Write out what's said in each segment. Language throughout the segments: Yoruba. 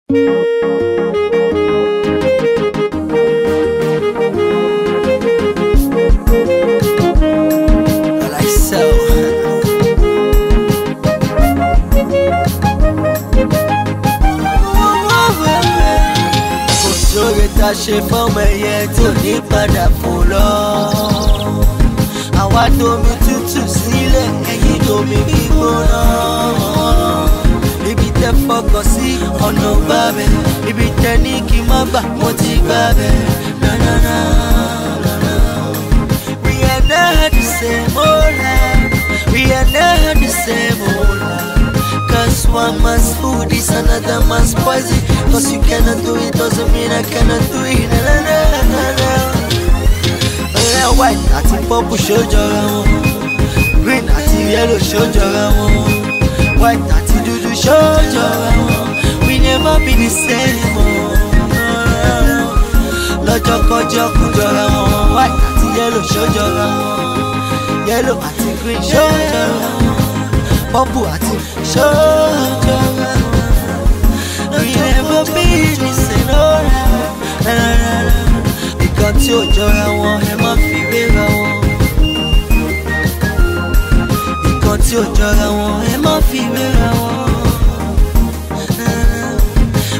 Like so. Kò sóore tá a ṣe fọ́mọ ẹyẹ tí ò ní padà fò lọ. Àwa domi tútù sílẹ̀, ẹ̀yin domi gbígbóná. Ibi tẹ́ fọkàn sí ọ̀nà bá bẹ̀. Ibi tẹ́ ní kí n má bà, mo ti gbà bẹ̀. Na na na na na. We are not the same old love. We are not the same old love. 'Cause one man's food is another man's poison. 'Cause you cannot do it doesn't mean I cannot do it. Na na na na na. Red, white àti purple ṣó jọra wọn. Green àti yellow ṣó jọra wọn. White àti dúdú ṣó jọra wọn. We never be the same o. Lọ́jọ́kọ́jọ́ kò jọra wọn. White àti yellow ṣó jọra wọn. Yellow àti green ṣó jọra wọn. Purple àti ṣó jọra wọn. We never be the same o. Na na na na. Nǹkan tí ò jọra wọn, ẹ má fi wéra wọn. Nǹkan tí ò jọra wọn, ẹ má fi wéra wọn.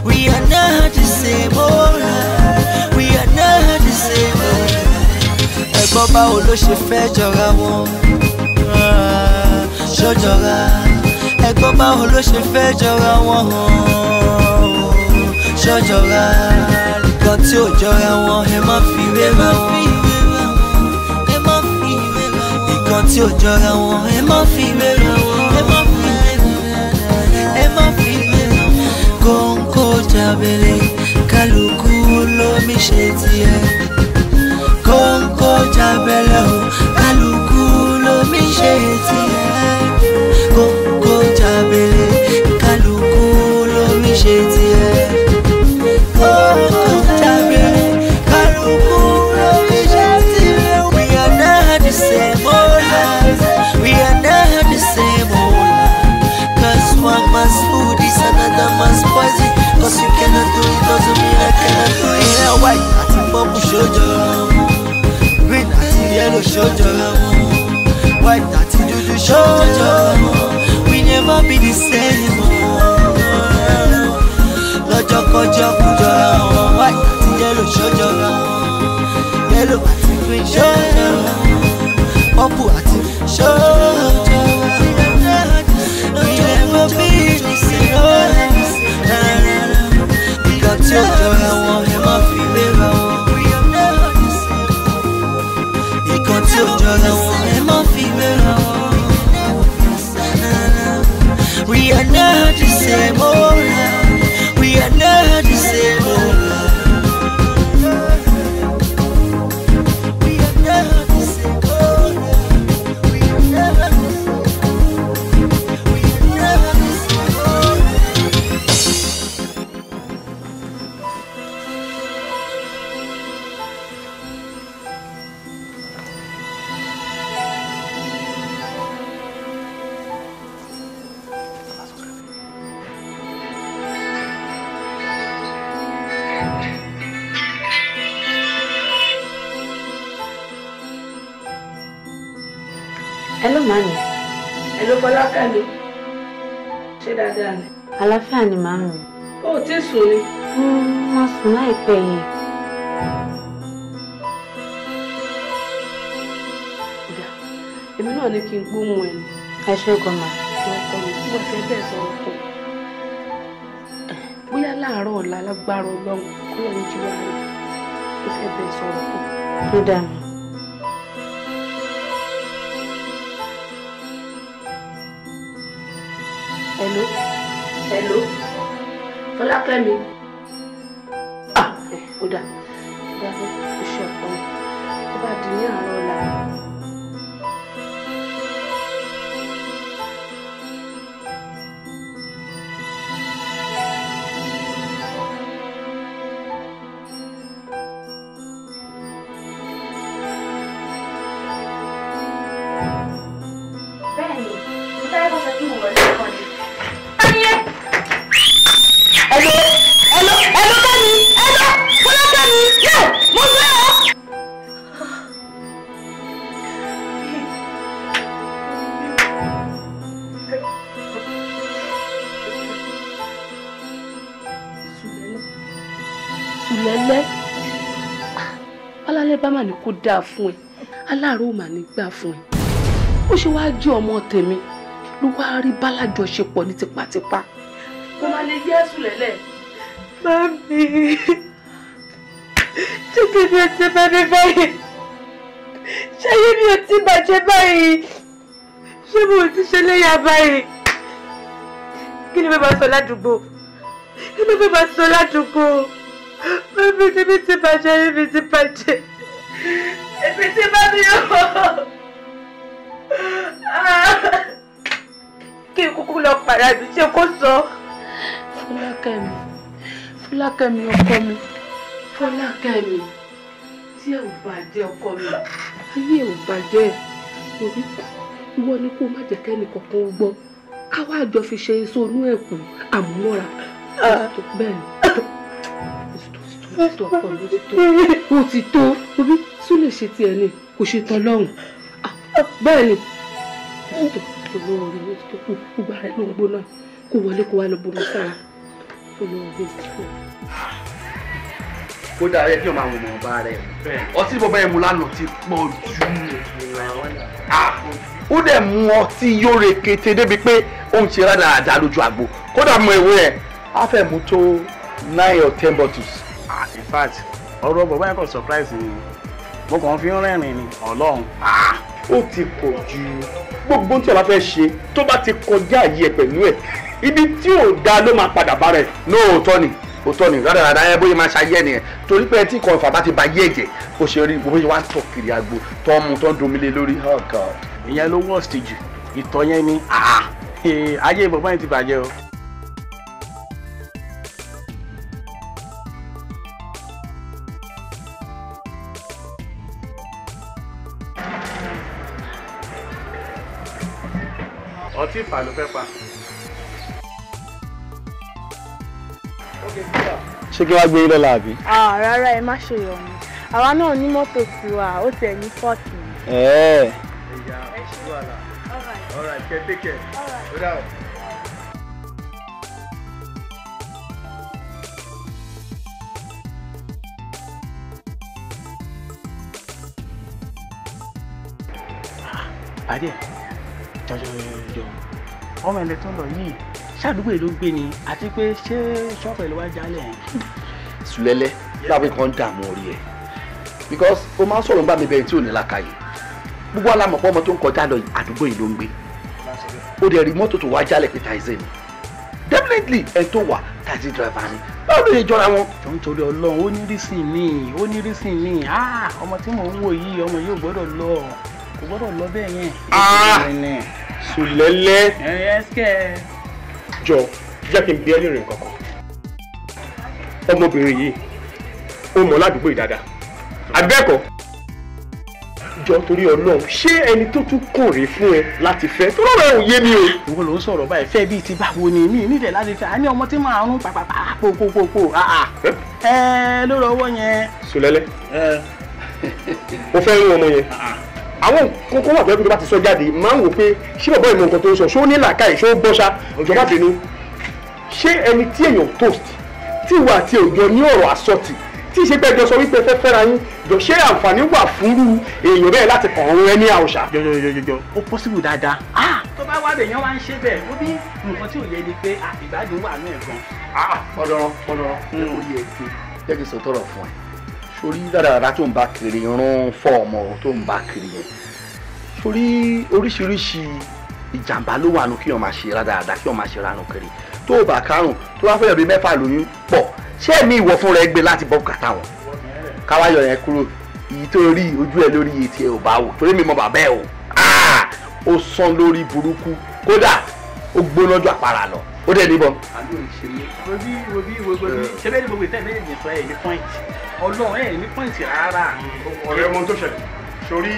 We are not the same old love. We are not the same old love. Ẹ̀gbọ́n báwo ló ṣe fẹ́ jọra wọn? Ṣó jọra? Ẹ̀gbọ́n báwo ló ṣe fẹ́ jọra wọn? Ṣó jọra? Nǹkan tí ò jọra wọn, ẹ má fi wéra wọn. Nǹkan tí ò jọra wọn, ẹ má fi wéra wọn. Ẹ má fi wéra wọn. Kóńkó jábélé, kálukú lómi ṣe tiẹ̀. Kóńkó jábélé o, kálukú lómi ṣe tiẹ̀. Kóńkó jábélé, kálukú lómi ṣe tiẹ̀. Kóńkó jábélé, kálukú lómi ṣe tiẹ̀. We are not the same old love. We are not the same old love. 'Cause one man's food is another man's poison. 'Cause you cannot do it doesn't mean I cannot do it. Yeah, white àti purple ṣó jọra wọn. Green àti yellow ṣó jọra wọn. White àti dúdú ṣó jọra wọn. We never be the same o. Lọ́jọ́kọ́jọ́ kò jọra wọn. White àti yellow ṣó jọra wọn. Yellow àti green ṣó jọra wọn. Purple àti ṣó jọra wọn. We never be the same old love. Na na na. Nǹkan tí ò jọra wọn, ẹ má fi wéra wọn. Nǹkan tí ò jọra wọn, ẹ má fi wéra wọn. We are not the same old love. We are not the same old love. We are not the same old love. We are not the same. We are not the same old love. Hello, mami. Hello, Fọlákẹ́mi. Ṣé dáadáa ni? Àlàáfíà ni màmí. Ó ò tí ì sùn ni. Wọ́n sùn láìpẹ́ yìí. Ìyá, èmi náà ní kí n gbóhùn ẹ̀ ni. Ẹ ṣé gan ma. Ọkọ mi, mo fẹ́ bẹ́ẹ̀ sọ̀rọ̀ kan. Bóyá láàárọ̀ ọ̀la lágbára Ọlọ́run kọ́lọ́run jí wá rí. Mo fẹ́ bẹ́ẹ̀ sọ̀rọ̀ kan. Ó dà mí. Hello, hello, Fọlákẹ́mi. Ah, ó dà, ó dà bẹ́ẹ̀, ó ṣe ọkọ mi. Tó bá di ní àárọ̀ ọ̀la. Bẹ́ẹ̀ni, mo sáré bọ́ sọ kí mo wọlé kan ni. Hello. Sùlẹ́lẹ́, alálẹ́ bá mà ní kó dáa fún ẹ, aláàárọ̀ mà ní gbà fún ẹ. Ó ṣe wáá jẹ́ ọmọ tèmi ló wáá rí bálájọṣepọ̀ ní tipátipá. Mo máa lè yẹ́ Sùlẹ́lẹ́. Mami, ṣé tèmi ò ti bá mi báyìí? Ṣé ayé mi ò ti bàjẹ́ báyìí? Ṣé mo ti ṣe léyà báyìí? Kí ni mo bá sọ ládùúgbò? Kí ni mo bá sọ ládùúgbò? Mami, tèmi ti bàjẹ́, èmi ti bàjẹ́. Èmi ti bá mi o. Kí n kúkú lọ pàrọ̀ àbí ṣe kó sọ. Fọlákẹ́mi, Fọlákẹ́mi ọkọ mi, Fọlákẹ́mi, tí ẹ ò bàjẹ́ ọkọ mi, ayé ò bàjẹ́. Orí ìwọ ni kó má jẹ́ kẹ́ni kankan gbọ́, káwá àjọ fi ṣe èso inú ẹ̀kú àmúmọ́ra. Bẹ́ẹ̀ ni, ó ti tó ọkọ mi, ó ti tó, orí tún lè ṣe tiẹ̀ ni, kò ṣe tán lọ́hùn. Bẹ́ẹ̀ ni, ó ti tó olówó orí, ó ti tó gbogbo ara ẹ̀ ló ń gbóná, kó wọlé kó wá lọ bomi sára. Kódà ẹ kí o máa wọ̀n ọba rẹ̀, ọtí bọ́bá ẹ̀ mú lánàá ti pọ̀ jù. Ó dẹ̀ mú ọtí yóò kété débi pé ó ń ṣe rádaràda lójú àgbo. Kódà mọ èwe ẹ̀ á fẹ́ mú tó 9 or 10 bottles. In fact, ọ̀rọ̀ bàbá yẹn kàn surprise mi, mo kàn fi ń rẹ́rìn-ín ni Ọlọ́run. Ó ti pọ̀ jù. Gbogbo tí ọba fẹ́ ṣe tó bá ti kọjá àyè ẹ̀ pẹ̀lú ẹ̀, ibi tí ò dáa ló máa padà bá rẹ̀. No, òótọ́ ni, òótọ́ ni, rádaràda ẹ bóyá máa ṣayé nìyẹn. Torí pé tí kan ìfà bá ti ba yé ẹ̀jẹ̀, bó ṣe rí bó ṣe wá ń tọ̀ kiri agbo tó ń mu tó ń domi lé lórí. Oh God. Ìyẹn ló worst jù, ìtọ̀ yẹn ni ayé bàbá yẹn ti bàjẹ́ o. Ọtí ìfà ló fẹ́ pa. Ṣé kí wàá gbé yín lọ́la àbí? Rárá, ẹ má ṣe yọnu, àwa náà ní mọ́tò tiwa, ó tiẹ̀ ní fọ́ọ̀tì. Ẹ̀ẹ́. All right, take care. All right. Adé, jọjọjọjọ, ọmọ ẹlẹ tó lọ yìí ṣàdúgbò yìí ló gbé ni, àti pé ṣé ṣọ́ọ̀bù ẹ̀ ló wá jálẹ̀ ẹ̀? Sùlẹ́lẹ́, láwọn kan dààmú orí ẹ̀ because o máa ń sọ̀rọ̀ nígbà mi bẹ́ẹ̀ tí ò ní làákàyè. Gbogbo alámọ̀pọ̀ ọmọ tó ń kọjá lọ yìí àdúgbò yìí ló ń gbé. Ó dẹ̀ rí mọ́tò tó wá jálẹ̀ pé taxi ni. Definitely ẹ̀ tó wà taxi driver ni. Báwo ló ṣe jọra wọn? Jọ ń torí Ọlọ́run, ó ní rísìn ní, ó ní rísìn ní. Ọmọ tí mò ń wò yìí, ọmọ yìí ò gbọ́dọ̀ lọ, kò gbọ́dọ̀ lọ bẹ́ẹ̀ yẹn. Sùlẹ́lẹ́, jọ jẹ́ kí n bi ẹ́ léèrè nǹkan kan. Ọmọbìnrin yìí ó mọ̀ ládùúgbò yìí dáadáa, àbẹ́ẹ̀kọ́? Jọ torí Ọlọ́run, ṣé ẹni tó tún kàn rí fún ẹ láti fẹ́? Tó lọ́rọ̀ ẹ̀ ò yé mi o. Ìwọ ló ń sọ̀rọ̀ báyìí, fẹ́ bíi ti báwo ni? Mi nílẹ̀ láti fẹ́, a ní ọmọ tí màá rún pàpàpà pòpòpò ẹ lórí ọwọ́ yẹn. Sùlẹ́lẹ́, o fẹ́ rún ọmọ yẹn. Àwọn kókó wà pẹ́ẹ́pẹ́ tó bá ti sọ jáde máa ń wò pé ṣé bàbá ìmọ̀ nǹkan tó ń sọ, ṣó ní làákàyè, ṣó gbọ́ṣá? Ìjọba bínú. Ṣé ẹni tí èèyàn toast tí ìwà àti òjò ní ọ̀rọ̀ àsọtì tí ìṣe pé ẹjọ́ sọ wípé fẹ́ fẹ́ra yín, jọ ṣé àǹfààní wà fúnrú èèyàn bẹ́ẹ̀ láti kàn án ẹni àwòṣà? Jọjọjọjọjọ, ó possible dáadáa. Tó bá wá bẹ̀ yẹn wá ń ṣe bẹ́ẹ̀, ó bí nǹkan tí ò yẹ ni pé ìgbádùn wà ní ẹ̀gbọ́n. Pọ̀dọ̀rọ̀ pọ̀dọ̀rọ̀, ó yẹ kí jẹ́ kí n sọ tọrọ fún ẹ. Sórí dáradára tó ń bá kiri rún fọ́ ọmọ tó ń bá kiri yẹn, sórí oríṣiríṣi ìjàmbá ló wà nù kí wọ́n máa ṣe rádaràda, kí wọ́n máa ṣe ránù kiri. Tó o bá kárùn tó bá fẹ́yàn bíi 6 lóyún pọ̀, ṣé ẹ̀mí ìwọ fún rẹ gbé láti bọ́ kàtà wọn? Káwáyọ̀ yẹn kúrò, èyí tó rí ojú ẹ lórí etí ẹ ò bá wò, torí mi mọ bàbá ẹ o. Ó sán lórí burúkú, kódà ó gbóná ju àpárá lọ, ó dẹ̀ níbọn. Wo bí ṣe bẹ́ẹ̀ ni gbogbo ìtẹ́ méjèèjì sọ ẹ̀ ní pọ́ìntì, Ọlọ́run ẹ̀ ní pọ́ìntì rárá. Ọ̀rẹ́ ọmọ tó ṣẹlẹ̀ sórí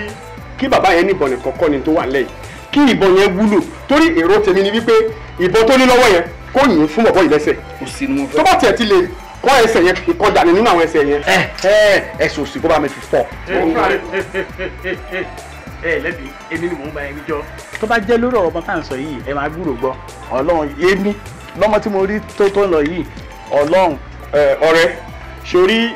kí bàbá yẹn níbọn nìkan kọ́ ni tó wà lẹ́yìn, kí ìbọn yẹn wúlò, torí èrò tèmi ni wípé ìbọn tó ní lọ́wọ́ yẹn kó yìn fún bọ̀bọ̀ yìí lẹ́sẹ̀, tó bá tiẹ̀ ti lè kọ́ ẹsẹ̀ yẹn ìkọjà ni nínú àwọn ẹsẹ̀ yẹn. Ẹ ẹsẹ̀ òsì kó bá mi fi fọ́. Ẹ lẹ́bi, èmi ni mò ń bá ẹni jọ. Tó bá jẹ́ lórí ọ̀rọ̀ ọmọ tá à ń sọ yìí, ẹ máa gbúrò gbọ́. Ọlọ́run èmi lọ́mọ tí mo rí tó tó ń lọ yìí, Ọlọ́run. Ọ̀rẹ́, Sórí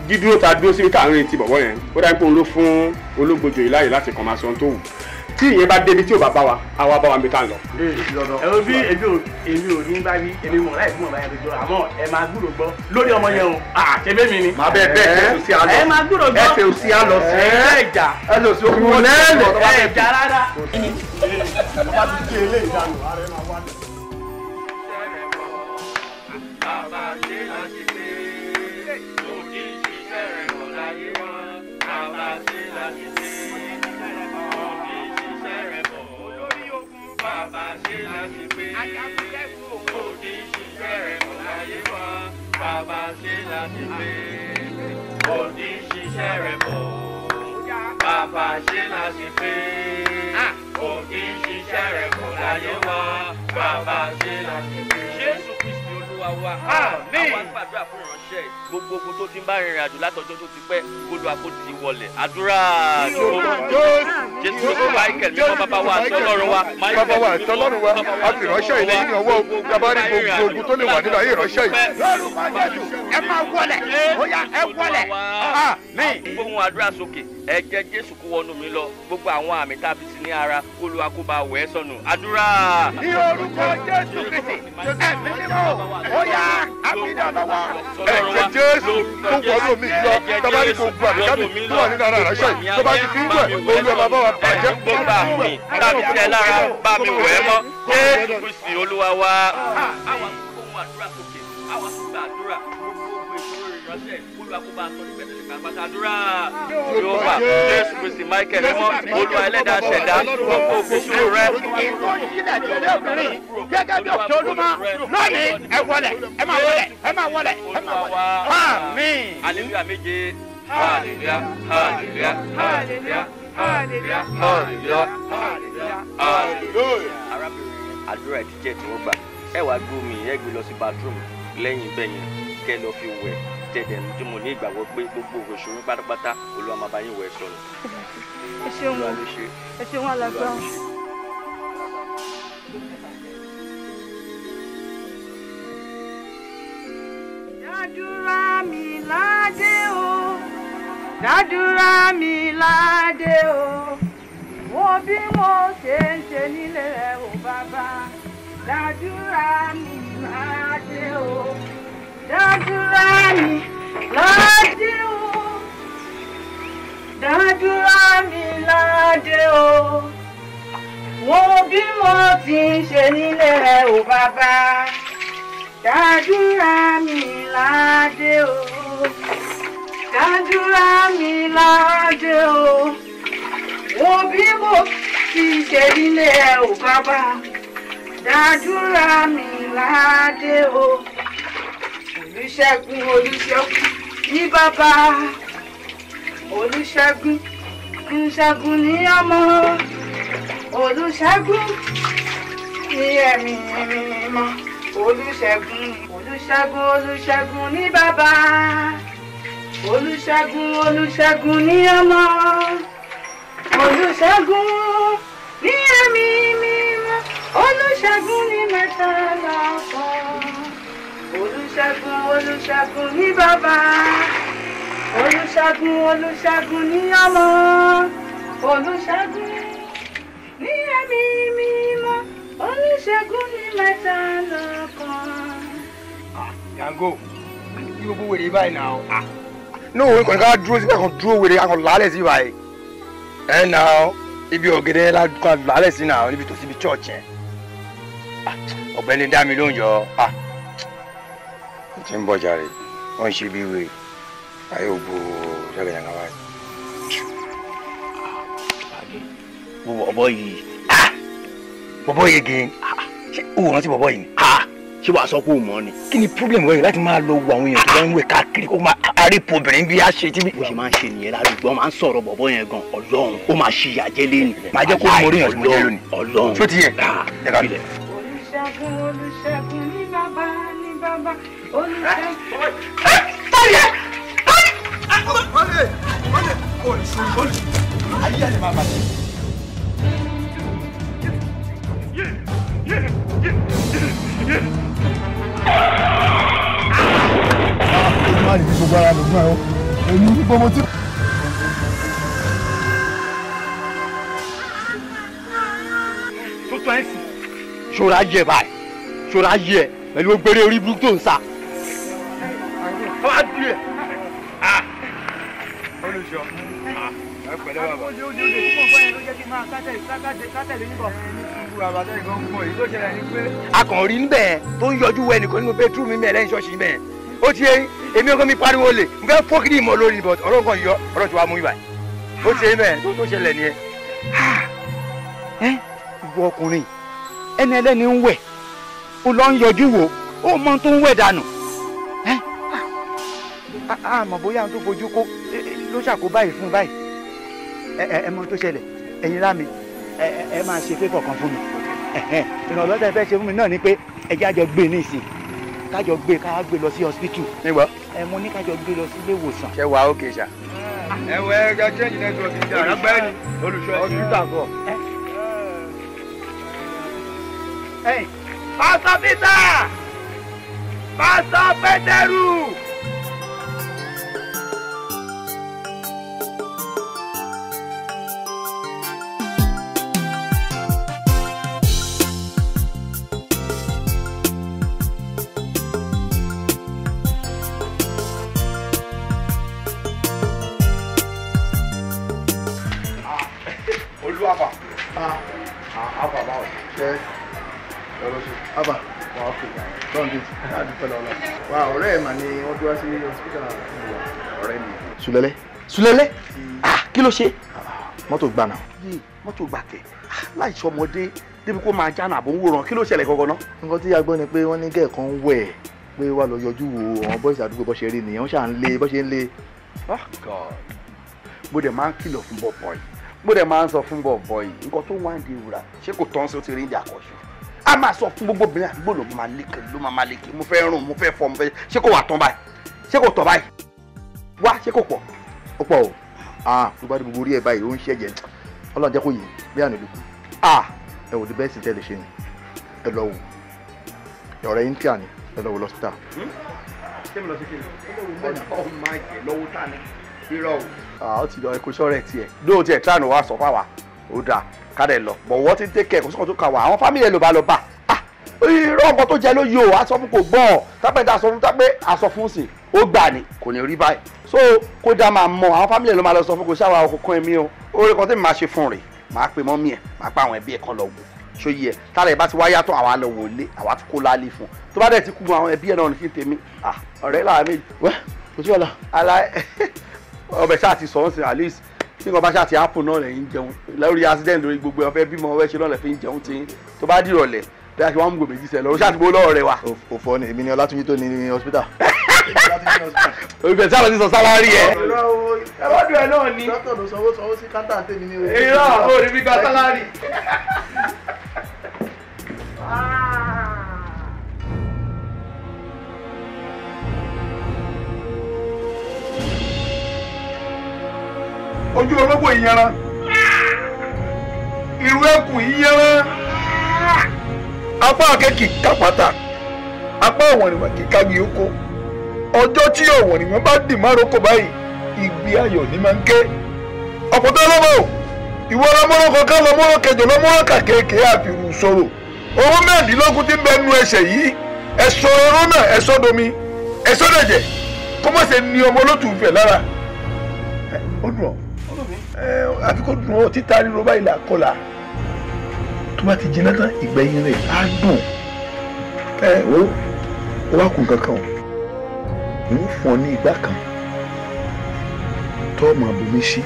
dídúró ta dúró síbi tá à ń retí bọ̀bọ̀ yẹn, ó dájú pé òun ló fún Ológbòjò yìí láàyè láti kàn máa sọ ohun tó wù. Tí ìyẹn bá débi tí ò bá bá wa, àwa bá wa níbi tá à ń lọ. Ẹ wo bí èmi ò ní bá wí, èmi mọ̀ láì fún ọ̀bá yẹn lójú, àmọ́ ẹ máa gbúrò gbọ́ lórí ọmọ yẹn o. Ṣe bẹ́ẹ̀ mi ni. Màá bẹ́ẹ̀ bẹ́ẹ̀ ẹsẹ̀ òsì á lọ. Ẹ máa gbúrò gbọ́. Ẹsẹ̀ òsì á lọ sí. Ẹ ìjà. Ẹsẹ̀ òsì ó kú lẹ́ẹ̀lẹ̀. Ẹ ìjà rárá. Bàbá ti gé ilé ìdánù, ààrẹ máa wá ní. Bàbá ṣe láti pé òkè ṣiṣẹ́ rẹ̀ bọ̀ láyé wá. Bàbá ṣe láti pé òkè ṣiṣẹ́ rẹ̀ bọ̀. Olórí ogun bàbá ṣe láti pé òkè ṣiṣẹ́ rẹ̀ bọ̀ láyé wá. Bàbá ṣe láti pé òkè ṣiṣẹ́ rẹ̀ bọ̀. Bàbá ṣe láti pé òkè ṣiṣẹ́ rẹ̀ bọ̀ láyé wá. Bàbá ṣe láti pé. Jésù Kristi Olúwa wa. Àmín. Àwa gbàdúrà fún ìránṣẹ́ gbogbo ogun tó ti ń bá rìnrìn àjò látọjọ́ tó ti pẹ́, Olúwa kó ti wọlẹ̀. Àdúrà Jésù Michael mímọ́ bàbá wa àti Ọlọ́run wa. Bàbá wa àti Ọlọ́run wa, a fi ìránṣẹ́ yìí lẹ́yìn ọwọ́ bàbá rí gbogbo ogun tó lè wà nínú ayé ìránṣẹ́ yìí. Lórúkọ Jésù, ẹ máa wọlẹ̀, ó yá ẹ wọlẹ̀. Àmín. Gbóhùn àdúrà sókè, ẹ̀jẹ̀ Jésù kó wọnú mi lọ, gbogbo àwọn àmì tá a fi sí ní ara, Olúwa kó bá wẹ̀ ẹ́ sọnù. Àdúrà. Ní orúkọ Jésù Kristi, ẹ̀mí mímọ́, ó yá àbídọ́ lọ́wọ́. Ẹ̀jẹ̀ Jésù tó wọnú mi lọ, tọ́ba ní gbogbo àbíkámi tó wà nínú ara ìránṣẹ́ yìí, tó bá ti fi ń wẹ̀, Olúwa bàbá wa bàjẹ́. Gbogbo àmì tàbí sí ẹ lára, bá mi wẹ̀ ẹ́ mọ́. Jésù Kristi Olúwa wa. Àwa gbóhùn àdúrà sókè, àwa gbàdúrà gbogbo ìṣòro ìránṣẹ́, Olúwa kó bá a sọ ní pẹ̀tẹ́lẹ̀ pàápàá. Àdúrà. Jehova, Jésù Kristi Michael mímọ́, Olúwa ẹlẹ́dàá ṣẹ̀dá, gbogbo ìṣòro rẹ. Ìtò ìṣílẹ̀ tí ilé obìnrin gẹ́gẹ́ bí òkè olúmọ lónìí, ẹ wọlẹ̀, ẹ máa wọlẹ̀, ẹ máa wọlẹ̀, ẹ máa wọlẹ̀. Àmín. Hallelujah méje. Hallelujah, hallelujah, hallelujah, hallelujah, hallelujah, hallelujah. Arábìnrin, àdúrà ẹ̀ ti jẹ́ tí wọ́n gbà. Ẹ wàá gbé omi ẹ gbé lọ sí bathroom lẹ́yìn bẹ́ẹ̀ yẹn kẹ́ lọ fi wẹ̀ tẹ̀dẹ̀ tí mo ní ìgbàgbọ́ pé gbogbo òṣèré pátápátá Olúwa máa bá yín wẹ̀ sọnù. Ẹ ṣeun, ẹ ṣeun alàgbà. Dádúrà mi ládé o, dádúrà mi ládé o, wo bí mo ṣe ń ṣe nílé rẹ o bàbá. Dádúrà mi ládé o, dádúrà mi ládé o, dádúrà mi ládé o, wo bí mo ti ń ṣe nílé rẹ o bàbá. Dádúrà mi ládé o, dádúrà mi ládé o, wo bí mo ti ṣe nílé ẹ o bàbá. Dádúrà mi ládé o, Olúṣẹ́gun Olúṣẹ́gun ní bàbá, Olúṣẹ́gun Olúṣẹ́gun ní ọmọ, Olúṣẹ́gun ní ẹ̀mí mímọ́. Olúṣẹ́gun Olúṣẹ́gun Olúṣẹ́gun ní bàbá, Olúṣẹ́gun Olúṣẹ́gun ní ọmọ, Olúṣẹ́gun ní ẹ̀mí mímọ́, Olúṣẹ́gun ní mẹ́ta lọ́kan. Olúṣẹ́gun Olúṣẹ́gun ní bàbá, Olúṣẹ́gun Olúṣẹ́gun ní ọmọ, Olúṣẹ́gun ní ẹ̀mí mímọ́, Olúṣẹ́gun ní mẹ́ta lọ́kan. Yango, kí gbogbo wèrè báyìí náà. Ní òwe kan ká dúró síbẹ̀ kan dúró wèrè kan lálẹ́ sí báyìí. Ẹ náà ibi ọ̀gẹ̀dẹ̀ la kan lálẹ́ sí náà níbi tó síbi church yẹn. Ọ̀gbẹ́ni dá mi lóhùn jọ. Mo ti ń bọ̀ jàre, wọ́n ń ṣe bí wèrè. Ayé ògbó ṣàgẹ̀dẹ̀ kan báyìí. Bọ̀bọ̀ yìí, bọ̀bọ̀ yìí gan, ṣé o rántí bọ̀bọ̀ yìí ni? Ṣé wàá sọ pé o mọ̀ ni? Kí ni problem wẹ̀ láti máa lọ wo àwọn èèyàn tó bá ń wẹ̀ káàkiri kó máa àrípò obìnrin bí a ṣe tí. Bó ṣe máa ń ṣe nìyẹn ládùúgbò, wọ́n máa ń sọ̀rọ̀ bọ̀bọ̀ yẹn gan, Ọlọ́run ó máa ṣe ìyàjẹ́ lẹ́nu. Màá jẹ́ kó mọ orí èèyàn tí mo jẹ́ lónìí. Ọlọ́run. Ṣó ti yẹ? Olúṣẹ́gun Olúṣẹ́gun ní bàbá ní bàbá Olúṣẹ́gun. Ayé ẹ̀ lè máa bàjẹ́. Gbogbo ara lògùn ẹ̀ o. Èmi gbogbo tí. Tó tọ́ ẹ̀ sí. Ṣọ́ra yẹ báyìí. Ṣọ́ra yẹ pẹ̀lú gbére orí burúkú tó ń sà. Olùṣọ́. Ẹ pẹ̀lẹ́ bàbá. A kàn rí níbẹ̀ tó ń yọjú wọ ẹnìkan nínú bẹ́túrú mi mẹ́lẹ́yìn ṣọ́ọ̀ṣì mẹ́ẹ̀. Ó ti yẹ èmi ọkọ mi pariwo lè n fẹ́ fọ́kìrì ìmọ̀ lórí but ọ̀rọ̀ kan yọ ọ̀rọ̀ tí wàá mú ibà. Ó ti yẹ mẹ́ẹ̀ tó ṣẹlẹ̀ nìyẹn. Ìwọ ọkùnrin ẹni ẹlẹ́ni ń wẹ̀ ó lọ ń yọjú wò ó mọ tó ń wẹ̀ dànù. Àmọ́ bóyá ohun tó fojú kó ló ṣàkóbá yìí fún báyìí. Ẹ mọ tó ṣẹlẹ̀ ẹ̀yin rá mi ẹ máa ṣe favour kan fún mi. Ìrànlọ́wọ́ tẹ́ fẹ́ ṣe fún mi náà ni pé ẹ jẹ́ àjọ gbé ní ìsìn kájọ gbé ká gbé lọ sí hospital. Nígbà. Ẹ mo ní kájọ gbé lọ sí ilé ìwòsàn. Ṣé wàá òkè ṣá. Ẹ wọ ẹ jọ change network ìjà àgbẹ̀ni olùṣọ́ hospital kọ. Pásítọ̀ Peter! Pásítọ̀ Pétérù! Olúwàfà. Àfà báwo? Ṣé Àfà wà ókè tọ́ǹdì àdúpẹ́ lọ́la. Wà ọ̀rẹ́ ẹ̀ mà ni wọ́n gbé wá sí hospital ọ̀rẹ́ mi. Sùlẹ́lẹ́ Sùlẹ́lẹ́ kí ló ṣe? Mọ́tò gbà náà. Mọ́tò gbà kẹ̀ láìsọ ọmọdé débi kó máa jáná àbò ń wòran kí ló ṣẹlẹ̀ gangan náà? Nǹkan tí a gbọ́ ni pé wọ́n ní gẹ̀ẹ́ kan wẹ̀ pé wà lọ yọjú wo àwọn bọ́ìsì àdúgbò bọ́ ṣe rí nìyẹn wọ́n ṣà ń lé bọ́ ṣe ń lé. Oh God, mo dẹ̀ máa ń kìlọ̀ fún bọ̀bọ̀ yìí mo dẹ̀ máa ń sọ fún bọ̀bọ̀ yìí nǹkan tó wá ń di ìwúra ṣé kò tán sí ó ti rí ìdí àkọ́ṣe a máa sọ fún gbogbo obìnrin àdúgbò ló máa lékè ló máa lékè mo fẹ́ rùn mo fẹ́ fọ mo fẹ́ ṣé kò wà tán báyìí ṣé kò tán báyìí wá ṣé kò pọ̀. Ó pọ̀ o tó bá dé gbogbo orí ẹ̀ báyìí ó ń ṣẹ̀jẹ̀ Ọlọ́run jẹ́ kó yé bí àná ìlú kù. Ẹ wò di bẹ́ẹ̀ sì tẹ́ lè ṣe ni ẹ lọ wò ọ̀rẹ́ yín tí à ní ẹ lọ wò lọ́sítà. Ṣé mi lọ sí kí ni ọmọ àjẹ lọ́wọ́ tá ni irọ́ o. Ó ti lọ ẹkọ sọ́rẹ́ tiẹ̀ lóò tiẹ̀ tíráànù wa sọ fáwa ó dáa ká dẹ̀ lọ bọ̀ wọ́n ti ń tẹ́kẹ̀ kò sọ́kàn tó kà wá àwọn fámìlì ẹ̀ ló bá lọ bá irọ́ nǹkan tó jẹ ló yọ aṣọ fún kò gbọ́n tápẹ́ tá aṣọ fún tápẹ́ aṣọ fún sí ó gbà ní kò ní rí báyìí so kó dá máa mọ àwọn fámìlì ẹ̀ ló máa lọ sọ fún kò ṣáwa ọkọ̀ kan ẹ̀mí o orí kan tí mi máa ṣe fún rè máa pe mọ́mí ẹ̀ máa pa àwọn ẹbí ẹ̀ kan lọ wò ṣó yẹ tára ẹ̀ bá ti wá yàtọ̀ àwa lọ wò lé àwa ti kó lálé fún tó bá dẹ̀ ti kú àwọn ẹbí ẹ̀ náà ní kí n tèmi ọ̀rẹ́ làwọn méjì wẹ́ kò sí wàhálà. Ala ọbẹ̀ ṣáà ti sọ ọ́n sí at least tí nǹkan bá ṣáà ti apple náà lẹ́yìn jẹun lórí accident lórí gbogbo ẹ̀ ọ̀fẹ́ bímọ ọ̀fẹ́ ṣe náà lẹ́ fi ń jẹun tí tó bá dìrọ̀lẹ̀ bí a ṣe wá ń gbò méjì sẹ́ lọ́rọ́ ṣáà ti gbó lọ́wọ́ rẹ wa. Òfò ni èmi ni Ọlátúnjí tó ní hospital. Ibẹ̀ sábà ti sọ sálárì ẹ̀. Ẹ̀rọ̀dùn ẹ̀ náà ni. Dókítà ló sanwó sanwó sí káńtà tèmi ní. Irọ́ ò ní fi gba sálárì. Ojú ológbò ìyanran irú ẹkùn ìyanran apá akẹ́kì kápátá apá ọ̀wọ̀nìwọ̀n kíkàgì oko ọjọ́ tí ọ̀wọ̀nìwọ̀n bá dì má roko báyìí igbe ayọ̀ ní máa ń ké ọ̀pọ̀tọ́ ọlọ́mọ o ìwọ ọlọ́mọ́rọ́ kankan lọ́mọ́rọ́ kẹjọ lọ́mọ́rọ́ kàkéèké àfìrù sọ̀rọ̀ owó mẹ́ẹ̀ẹ́dínlógún tí ń bẹ nu ẹsẹ̀ yìí ẹ̀sọ́ oró náà ẹ̀sọ́ domi ẹ̀sọ́ dẹ̀jẹ̀ kó má ṣe ní ọmọ olótùúfẹ̀ lára ó dùn ọ́ àfi kó dùn ọ́ títa ríro báyìí là kọlà tó bá ti jiná tán ìgbẹ̀yìn rẹ̀ á dùn ẹ o ó wá kún kankan o ń fún ọ ní igbá kan tó ọmọ abomi sí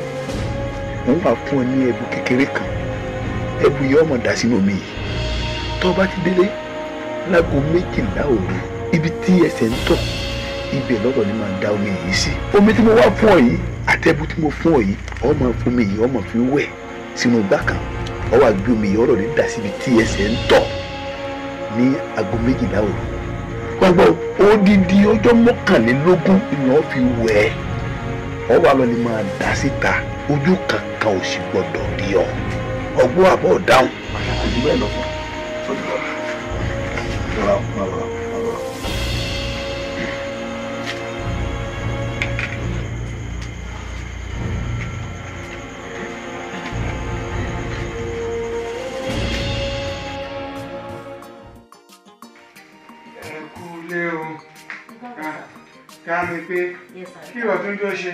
ń wà fún ọ ní ẹbu kékeré kan ẹbu yìí ọmọ dà sínú omi yìí tó bá ti délé láago 12 òru ibi tí ẹsẹ̀ ń tọ̀ ibẹ̀ lọ́dọ̀ ni máa da omi yìí sí omi tí mo wá fún ọ yìí àtẹ̀bù tí mo fún ọ yìí ọmọ fún mi yìí ọmọ fi wẹ̀ sínú igbá kan ọ wá gbé omi yìí ọ̀rọ̀ rẹ̀ dà síbi tí ẹsẹ̀ ń tọ̀ ní aago 12 òru wá gbọ́ odidi ọjọ́ 21 ni wọ́n fi wẹ̀ ẹ́ ọ wá lọ ni máa dà síta ojú kankan ò sì gbọdọ̀ rí ọ ọgbọ́n àbọ̀ dáhùn. Kò jù bẹ́ẹ̀ lọ fún ọ. Ká mi pé kí ìwọ tún dúró ṣe.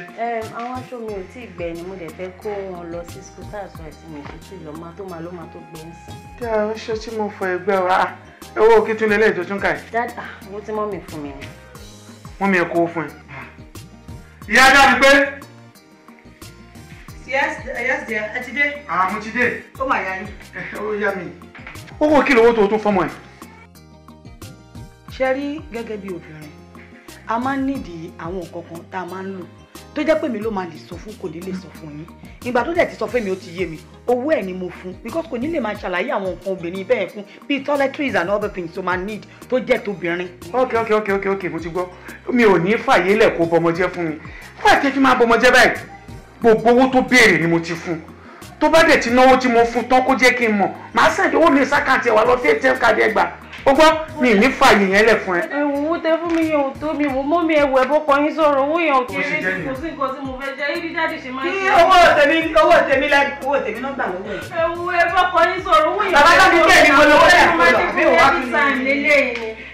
Àwọn aṣọ mi ò tí ì gbẹ ni mo dẹ̀ fẹ́ kó wọn lọ sí school tá a sọ ẹ̀ tí mi kò tí ì lọ máa tó máa ló máa tó gbẹ ń sìn. Tí a ṣe tí mo fọ ẹgbẹ́ wa, owó kí tún lélẹ́yìí tó tún kà yìí. Dáadáa, owó tí mọ́mì fún mi ni. Mọ́mì ẹ kó fún ẹ. Ìyá dá mi pé. Yes, yes dear, ẹ ti dé. Ah, mo ti dé. Ó mà yá yín. Ó yá mi. Owó kí lowó tó tún fọ́mọ ẹ̀? Ṣé rí gẹ́gẹ́ bí obìnrin, a máa ń nídìí àwọn nǹkan kan tá a máa ń lò tó jẹ́ pé mi ló máa lè sọ fún, kò ní lè sọ fún yín. Ìgbà tó dẹ̀ ti sọ fún mi ó ti yé mi, owó ẹ̀ ni mo fún because kò ní lè máa ṣàlàyé àwọn nǹkan obìnrin bẹ́ẹ̀ fún bíi toiletries and other things tó máa need tó jẹ́ tóbìnrin. Ok, mo ti gbọ́. Mi ò ní fàyè lẹ̀ kó bọmọ jẹ́ fún mi. Fún àti kí máa bọmọ jẹ́ báyìí, gbogbo owó tó béèrè ni mo ti fún. Tó bá dẹ̀ ti náwó tí mo fún tán kó jẹ́ kí n mọ̀, màá send owó mi sákàǹtì ẹ̀ wá lọ sí ATM card ẹ̀ gbà. Ó gbọ́, mi ní fàyè yẹn lẹ̀ fún ẹ. Owó tẹ fún mi yẹn ò tó mi, mọ́ mi ẹ̀wọ̀ ẹ̀bọ́ kan yín sọ̀rọ̀, owó yẹn ò kéré, kò sí nǹkan tí mo fẹ́ jẹ, ibi dáàdì ṣe máa ń ṣe. Owó tèmi owó tèmi náà gbà lọ́wọ́ ẹ̀. Ẹ̀wọ̀ ẹ̀bọ́ kan yín sọ̀rọ̀, owó yẹn ò kéré. Bàbá mi kẹ́ mi mo lówó lẹ̀ kó lọ, mi ò wá kí ni.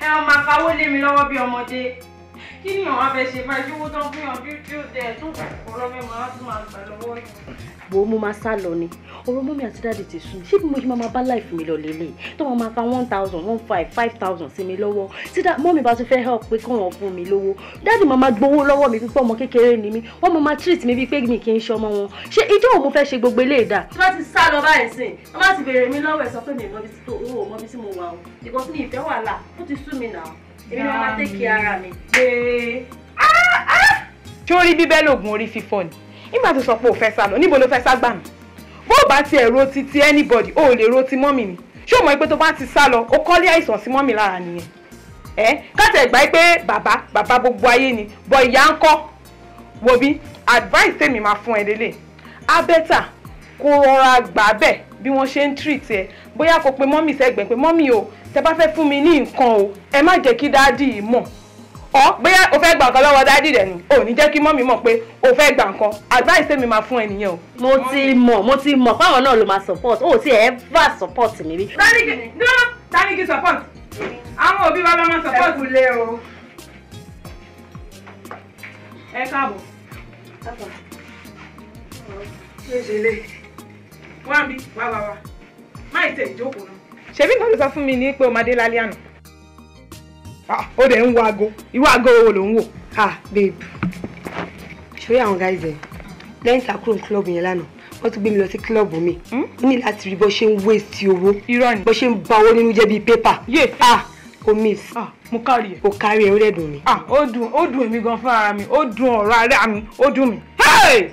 Ẹ máa kawó lé mi lọ́wọ́ bí ọmọdé. Kí ni àwọn afẹ́ ṣe báyìí? Owó tán fún yàn bí ó dẹ̀ tó kọ̀ọ̀rọ̀ mi máa tún máa gbà lọ́wọ́ yìí. Wo mo máa sá lọ ni ọ̀rọ̀ mọ́mí àti dáàdì ti sùn, ṣé bí mo ṣe máa bá láìfù mi lọ lélẹ̀ tó máa máa ka 1,000, 1,500, 5,000 sí mi lọ́wọ́ tí mọ́mí bá tún fẹ́ help pé kí wọ́n fún mi lówó, dáàdì máa máa gbowó lọ́wọ́ mi pípọ́ ọmọ kékeré ni mí, wọ́n máa máa treat mi bíi pé mi kì í ṣe ọmọ wọn. Ṣé ìjọ òun mo fẹ́ ṣe gbogbo eléyìí dà. Tí wọ́n ti sá lọ báyìí sìn, wọ́n bá ti béèrè mi lọ́wọ́ ẹ̀ sọ pé mi ò mọ bí tí mo wà o, because mi ìfẹ́ wàhálà ó ti sú mi nà ó, èmi ni wọ́n máa take care ara mi. Ṣé orí bíbẹ́ lògùn orí fífọ́ ni? Nígbà tó sọ pé o fẹ́ sá lọ, níbo ló fẹ́ sá gbà mí? Bó o bá tiẹ̀ ro ti ti anybody, o ò lè ro ti mọ́mì mi. Ṣé o mọ̀ pé tó bá ti sá lọ, o kọ́lé àìsàn sí mọ́mì lára nìyẹn? Ẹ káàtẹ̀ gbà pé bàbá bàbá gbogbo ayé ni, bọ̀ ìyá ń kọ́. Wo bí advice tèmi máa fún ẹ lélẹ̀. Á bẹ́tà kó rọra gbà bẹ́ẹ̀ bí wọ́n ṣe ń treat ẹ. Bóyá kó pe mọ́mì sẹ́gbẹ̀ẹ́ pé mọ́mì o, tẹ bá fẹ́ fún mi ní nǹkan o, ẹ má jẹ́ kí dáàdì yìí mọ̀. Ọ bóyá o fẹ́ gba nǹkan lọ́wọ́ dádì rẹ̀ ni o ní jẹ́ kí mọ́mì mọ̀ pé o fẹ́ gba nǹkan. Advice tèmi máa fún ẹ nìyẹn o. Mo ti mọ̀ fáwọn náà ló máa support, o ti ever support mi rí. Tani kí support? Àwọn òbí wa ló máa support. Ẹ kúlé o. Ẹ káàbọ̀. Kí ló ṣe lé? Wá mi, wá wá wá. Má ì tẹ ìjókòó náà. Ṣebí nǹkan ló sọ fún mi ní pé o máa dé lálẹ́ àná. Ó dẹ̀ ń wo aago, irú aago wo ló ń wò? Ah babe, ṣorí àwọn guys ẹ̀ lẹ́yìn tá a kúrò ní club yẹn lánàá, wọ́n tún gbé mi lọ sí club mi. Ó ní láti rí bó ṣe ń waste owó, bó ṣe ń ba owó nínú jẹ́ bíi pépà. Ah, o miss. Mo kárí ẹ̀. O kárí ẹ̀, ó dẹ̀ dùn mí. Ah, ó dùn èmi gan fún ara mi, ó dùn ọ̀rọ̀ ara mi, ó dùn mí.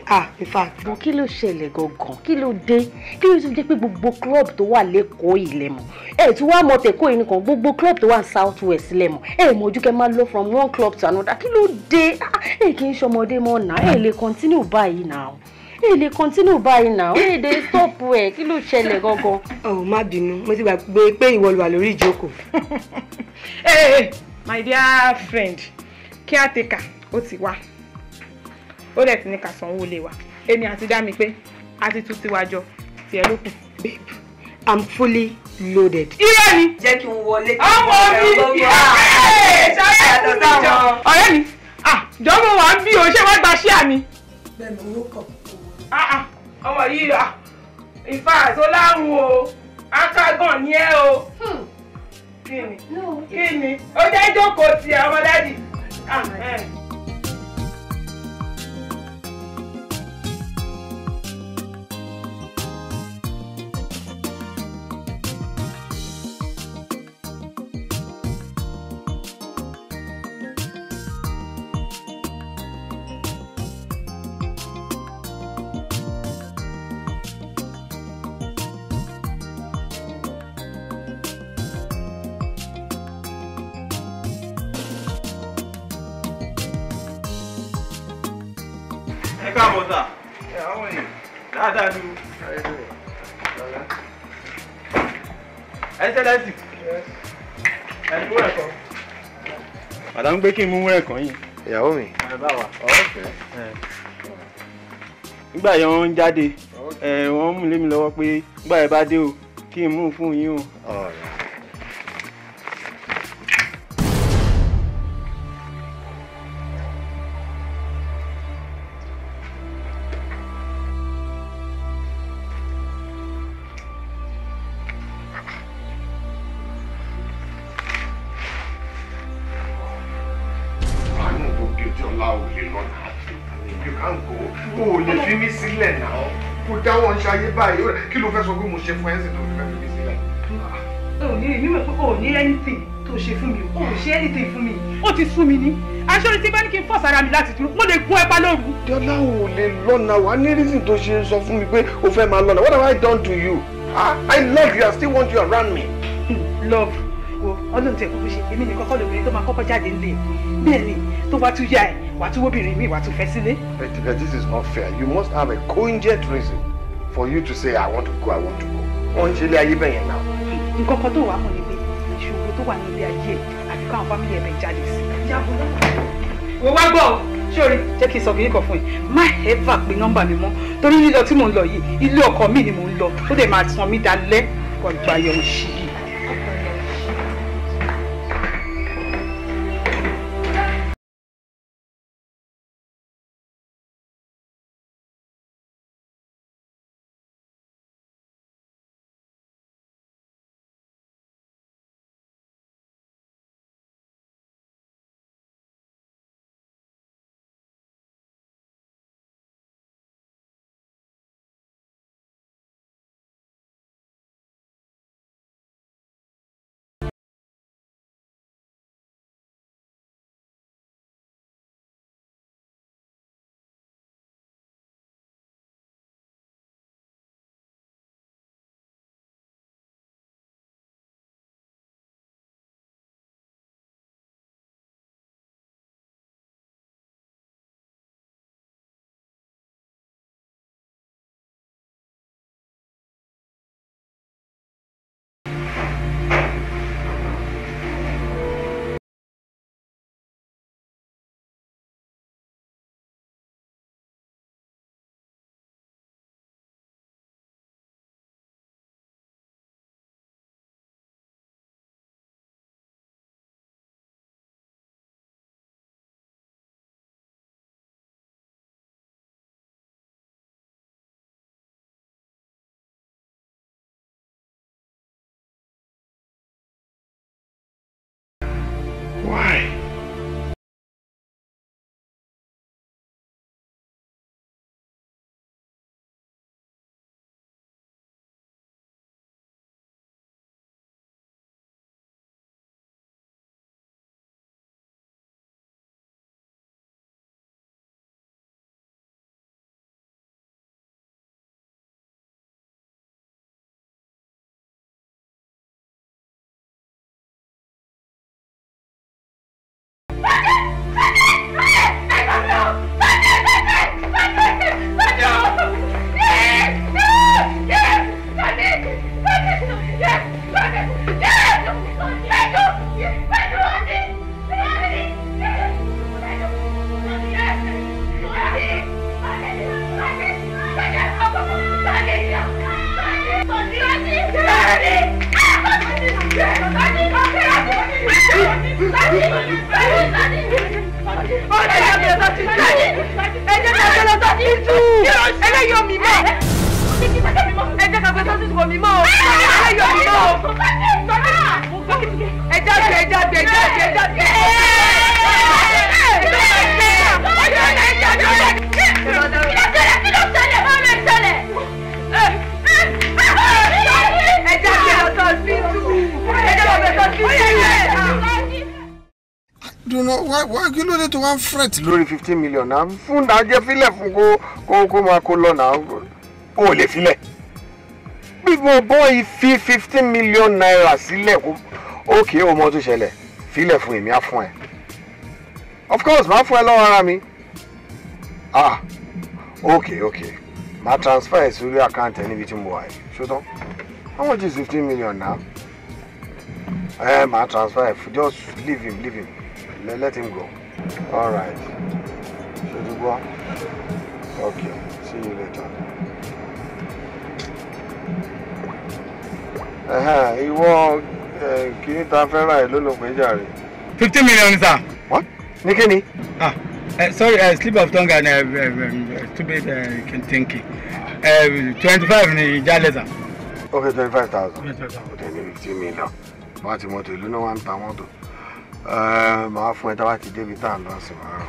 Ah, in fact. Bọ̀ kí ló ṣẹlẹ̀ gangan? Kí ló dé? Kí ló tún jẹ́ pé gbogbo club tó wà lẹ́kọ̀ọ́ yìí lẹ mọ̀? Ẹ tún wá mọ̀ tẹ̀kọ́ yìí nìkan, gbogbo club tó wà south west lẹ mọ̀. Ẹ mọ̀ ojú kẹ́ máa lọ from one club to another. Kí ló dé? Ẹ kì í ṣọmọdé mọ́ náà. Ẹ lè continue báyìí náà. Ẹ lè continue báyìí náà. Ẹ dé stop ẹ. Kí ló ṣẹlẹ̀ gangan? Ọ̀ má bínú, mo ti gbàgbé pé ìwọ ló wà lórí ìjókòó. Hey, my dear friend, caretaker, ó ti wá. Ó dẹ̀ ti ní ká sanwó ilé wa. Èmi àti dá mi pé a ti tún tiwa jọ, tiẹ̀ ló kù. Babe, I'm fully loaded. Irọ́ ni. Jẹ́ kí n wọlé. Ọmọ mi! Ọ̀rẹ́ mi, jọ mo wà ń bí o, ṣé wọ́n gba ṣíà mi? Bẹ́ẹ̀ni, owó kọ̀. Ọmọ yìí, ìfà tó láhùn o, akágàn ni ẹ o. Kí ni? Kí ni? Ó jẹ́ jókòó tiẹ̀ ọmọ dádì. Káàbọ̀ sà. Dáadáa ni o. Ẹsẹ̀lẹ́sì. Ẹni wúrẹ̀ kan. Madam gbé kí n mú wúrẹ̀ kan yìí. Ìyàwó mi. Ẹ bá wa. Ọ̀fẹ́. Nígbà yẹn wọ́n ń jáde, wọ́n mú lé mi lọ́wọ́ pé nígbà yẹn bá dé o, kí n mú fún yín o. Dọ́là ò lè lọ náà. You can't go. O ò lè fi mí sílẹ̀ náà. Kò dáwọ́ ń ṣayé báyìí. Kí ló fẹ́ sọ pé mo ṣe fún ẹ́ sì tó fi fẹ́ fi mí sílẹ̀? O ò ní èmi mọ̀ pé o ò ní anything tó ṣe fún mi. O ò ṣe anything fún mi. Ó ti sú mi ní. Aṣọ ni tí bá ní kí n fọ́ọ̀sì ara mi láti dúró, mo lè gún ẹ pa lóru. Dọ́là ò lè lọ́nà wá ní reason tó ṣe sọ fún mi pé o fẹ́ máa lọ́nà. What have I done to you? I love you. I still want you around me. Love. Wo Ọlọ́run tẹ̀ kúkú ṣe èmi nìkan kọ́ lóbìnrin tó máa kọ́kọ́ jáde nílé. Bẹ́ẹ̀ ni tó bá tún yá ẹ̀ wàá tún wóbìnrin mi wàá tún fẹ́ sílé. But this is not fair. You must have a cogent reason for you to say I want to go, I want to go. Wọ́n ń ṣe ilé ayé bẹ́ẹ̀ yẹn náà. Nǹkan kan tó wàá mọ̀ ni pé ìṣòro tó wà ní ilé ayé ẹ̀ àfi káwọn fámìlì ẹ̀ bẹ̀ jáde sí. Wo wá gbọ́ o, sórí jẹ́ kí n sọ kìíní kan fún ẹ, má ever pe nọ́mbà mi mọ́ torí lílọ tí mò ń lọ yìí ilé ọkọ mi ni mò ń lọ tó dẹ̀ máa tàn mí dalẹ́ kọjú ayọ̀ òṣì yìí. Why? Why kí ló dé tó wá ń fret lórí 15 million náà fún náà jẹ́ fílẹ̀ fún kó máa kó lọ náà ó lè fílẹ̀. Bí mo bọ́ ìfi 15 million naira sílẹ̀ kó ókè ó mọ tó ṣẹlẹ̀ fílẹ̀ fún èmi á fún ẹ. Of course máa fún ẹ lọ́wọ́ ara mi. Ah okay okay máa transfer ẹ sórí àkáǹtì ẹ níbi tí mo wà yìí ṣótán. How much is 15 million now? Ẹ máa transfer ẹ just leave him. Let him go. All right. Should you go? Okay. See you later. Ìwọ kìíní ta fẹ́ rà ẹ̀ ló ló pé jàre. 15 million, sir. What? Ní kíni? Ah, sorry, slip of tongue and stupid thinking. 25 ni ìjálẹ̀, sir. Okay, 25,000. Ó tẹ̀ ní 15 million. Wọ́n ti mọ́tò ìlú náà wá ń ta mọ́tò. Màá fún ẹ tá bá ti débi tá à ń lọ sí màá ràn.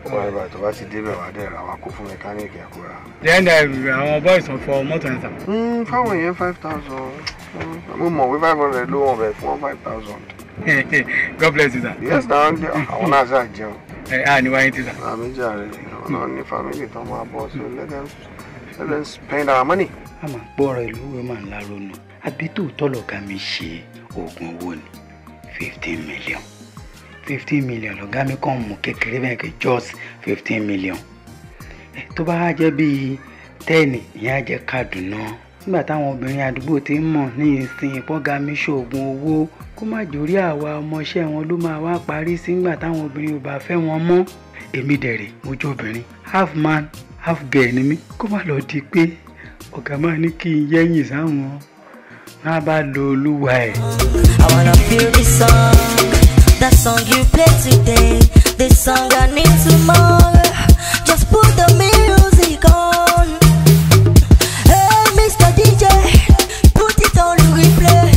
Wọ́n bá tó bá ti débẹ̀ wá dẹ̀ ra wa kó fún mẹkáníìkì ẹ̀ kó ra. Then àwọn boys fọ mọ́tò yẹn sir. Fáwọn èèyàn 5,000. Mo mọ̀ pé 500 ló wọ̀n bẹ̀ fún 5,000. God bless you, sir. Yes, na àwọn náà ṣáà jẹun. Ẹ á ní wáyé tí sir. Àmì jàre, àwọn náà ní family tó máa bọ̀, so let them spend our money. A máa gbọ́rọ̀ ìlú ìwé máa ń láronú. Àbí tòótọ́ lọ̀gá mi ṣe oògùn owó ni 15 million. 15 million lọ̀gá mi kàn mú kékeré bẹ́ẹ̀ kì just 15 million. Tó bá jẹ́ bíi 10 ìyẹn á jẹ́ Kàdúná. Nígbà táwọn obìnrin àdúgbò ti ń mọ̀ ní ìsìn ìpọ́gà mi ṣoògùn owó kó má jórí àwa ọmọọṣẹ́ wọn ló máa wá parí sí nígbà táwọn obìnrin ò bá fẹ́ wọn mọ́. Èmi dẹ̀rẹ̀ mo jẹ́ obìnrin half man half girl ni mí kó má lọ di pé ọ̀gá máa ní kí n yẹ́yìn sáwọn má bá lo olúwa ẹ̀. I wanna feel this song, that song you play today, this song I need tomorrow. Just put the music on. Hey, Mr. DJ, put it on replay.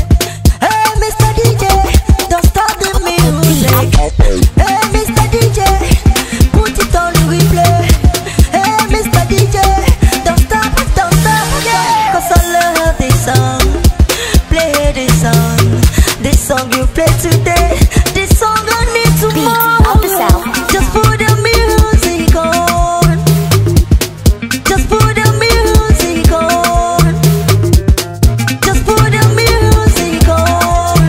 Hey, Mr. DJ, don't stop the music. Hey, Mr. DJ, put it on replay. Hey, Mr. DJ, don't stop, yeah. 'Cause I love this song. Play this song. This song you play today. This song I need tomorrow. Just put the music on. Just put the music on. Just put the music on.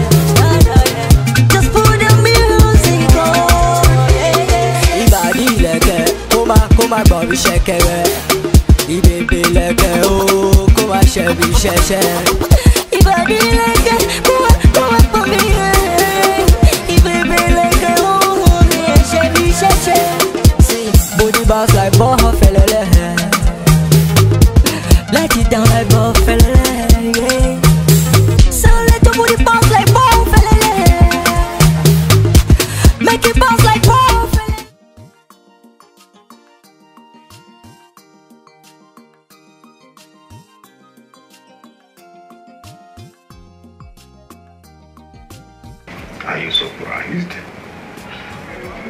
Just put the music on. Ìbàdí ìlẹ̀kẹ̀ kó má gbọ̀n bí ṣẹ̀kẹ̀rẹ̀. Ìbèbè ìlẹ̀kẹ̀ ó kó má ṣẹ̀ bí ṣẹ̀ṣẹ̀. Ìbàdí ìlẹ̀kẹ̀ kó má gbọ̀n bí ìbèbè ìlẹ̀kẹ̀ ó ní ẹ̀ṣẹ̀ bí ṣẹ̀ṣẹ̀. See, booty bounce like ball fẹlẹlẹ. Let it down like ball fẹlẹlẹ. Yeah. So let your booty bounce like ball fẹlẹlẹ. Make it bounce like ball fẹlẹlẹ. Are you surprised?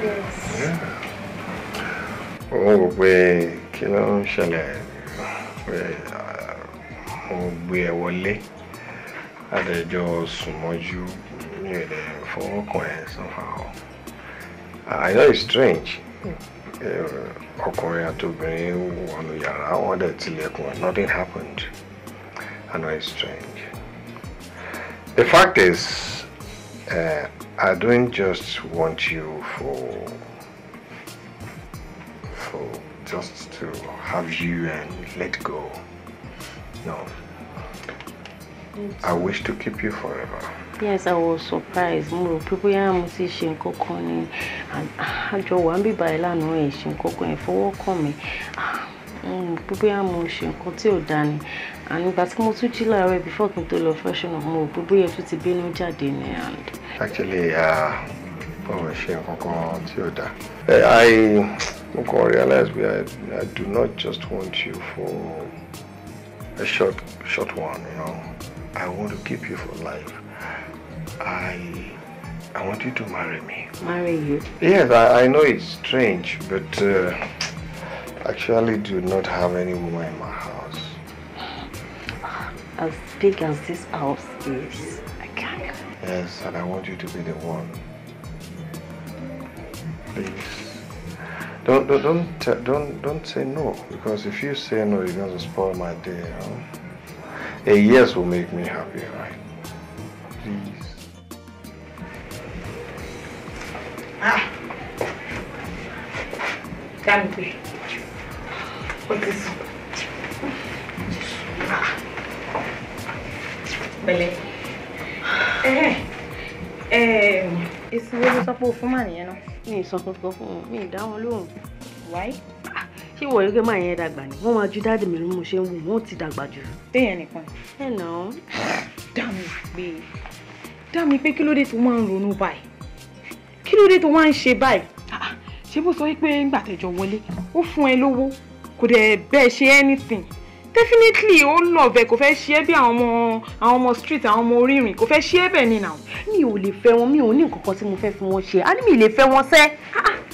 Yes. Yeah. Ó rò pé kí ló ń ṣẹlẹ̀ pé mo gbé ẹ wọlé àdẹjọ́ sùn mọ́jú mi ò lè fọwọ́ kàn ẹ́ somehow. I know it's strange. Ọkùnrin àti obìnrin wọnú yàrá wọn dẹ̀ tilẹ̀kùn, nothing happened. I know it's strange. The fact is, I don't just want you for just to have you and let go. No. I wish to keep you forever. Yes, I was surprised. Mo rò pé bóyá mo ti ṣe nǹkan kan ni àjọ wà ń bíbá ẹ lánàá ẹ̀ ṣe nǹkan kan ẹ̀ fọwọ́ kàn mí. Mo rò pé bóyá mo ṣe nǹkan tí ò dáa ni. And ìgbà tí mo tún jí láàárọ̀ before kí n tó lọ freshen up, mo rò pé bóyá ẹ tún ti bínú jáde ni. And Actually, mo ṣe nǹkan kan tí ò dáa. I mo realize I do not just want you for a short one, you know. I want to keep you for life. I want you to marry me. Marry you? Yes, I know it's strange, but actually do not have any woman in my house. As big as this house is, I can't. Yes, and I want you to be the one. Please. Don't say no, because if you say no, you're going to spoil my day. You know? A yes will make me happy, right? Please. Ah, Dami, what is? Ah, pẹ̀lẹ́. Èsì wo ló sọ pé o fún màá nìyẹn náà? Mi ì sọ kankan fún wọn, mi ì dá wọn lóhùn. Why? Ṣé ìwọ yóò máa yẹn dàgbà ni? Wọ́n máa ju dáàdì mi ló mo ṣe ń wù, wọ́n ti dàgbà jù. Téèyàn nìkan. Ẹ nà án. Dá mi pé kí ló dé tó máa ń ronú báyìí? Kí ló dé tó máa ń ṣe báyìí? Ṣé bó sọ wípé ńgbà tẹ̀jọ wọlé, ó fún ẹ lówó, kò dẹ̀ bẹ́ẹ̀ ṣe anything. Definitely ó love ẹ, kò fẹ́ ṣe é bí àwọn ọmọ street, àwọn ọmọ orírìn, kò fẹ́ ṣe é bẹ́ẹ̀ ni now. Mi ò lè fẹ́ wọn, mi ò ní nǹkan kan tí mo fẹ́ fi wọn ṣe. A ní mi lè fẹ́ wọn sẹ́.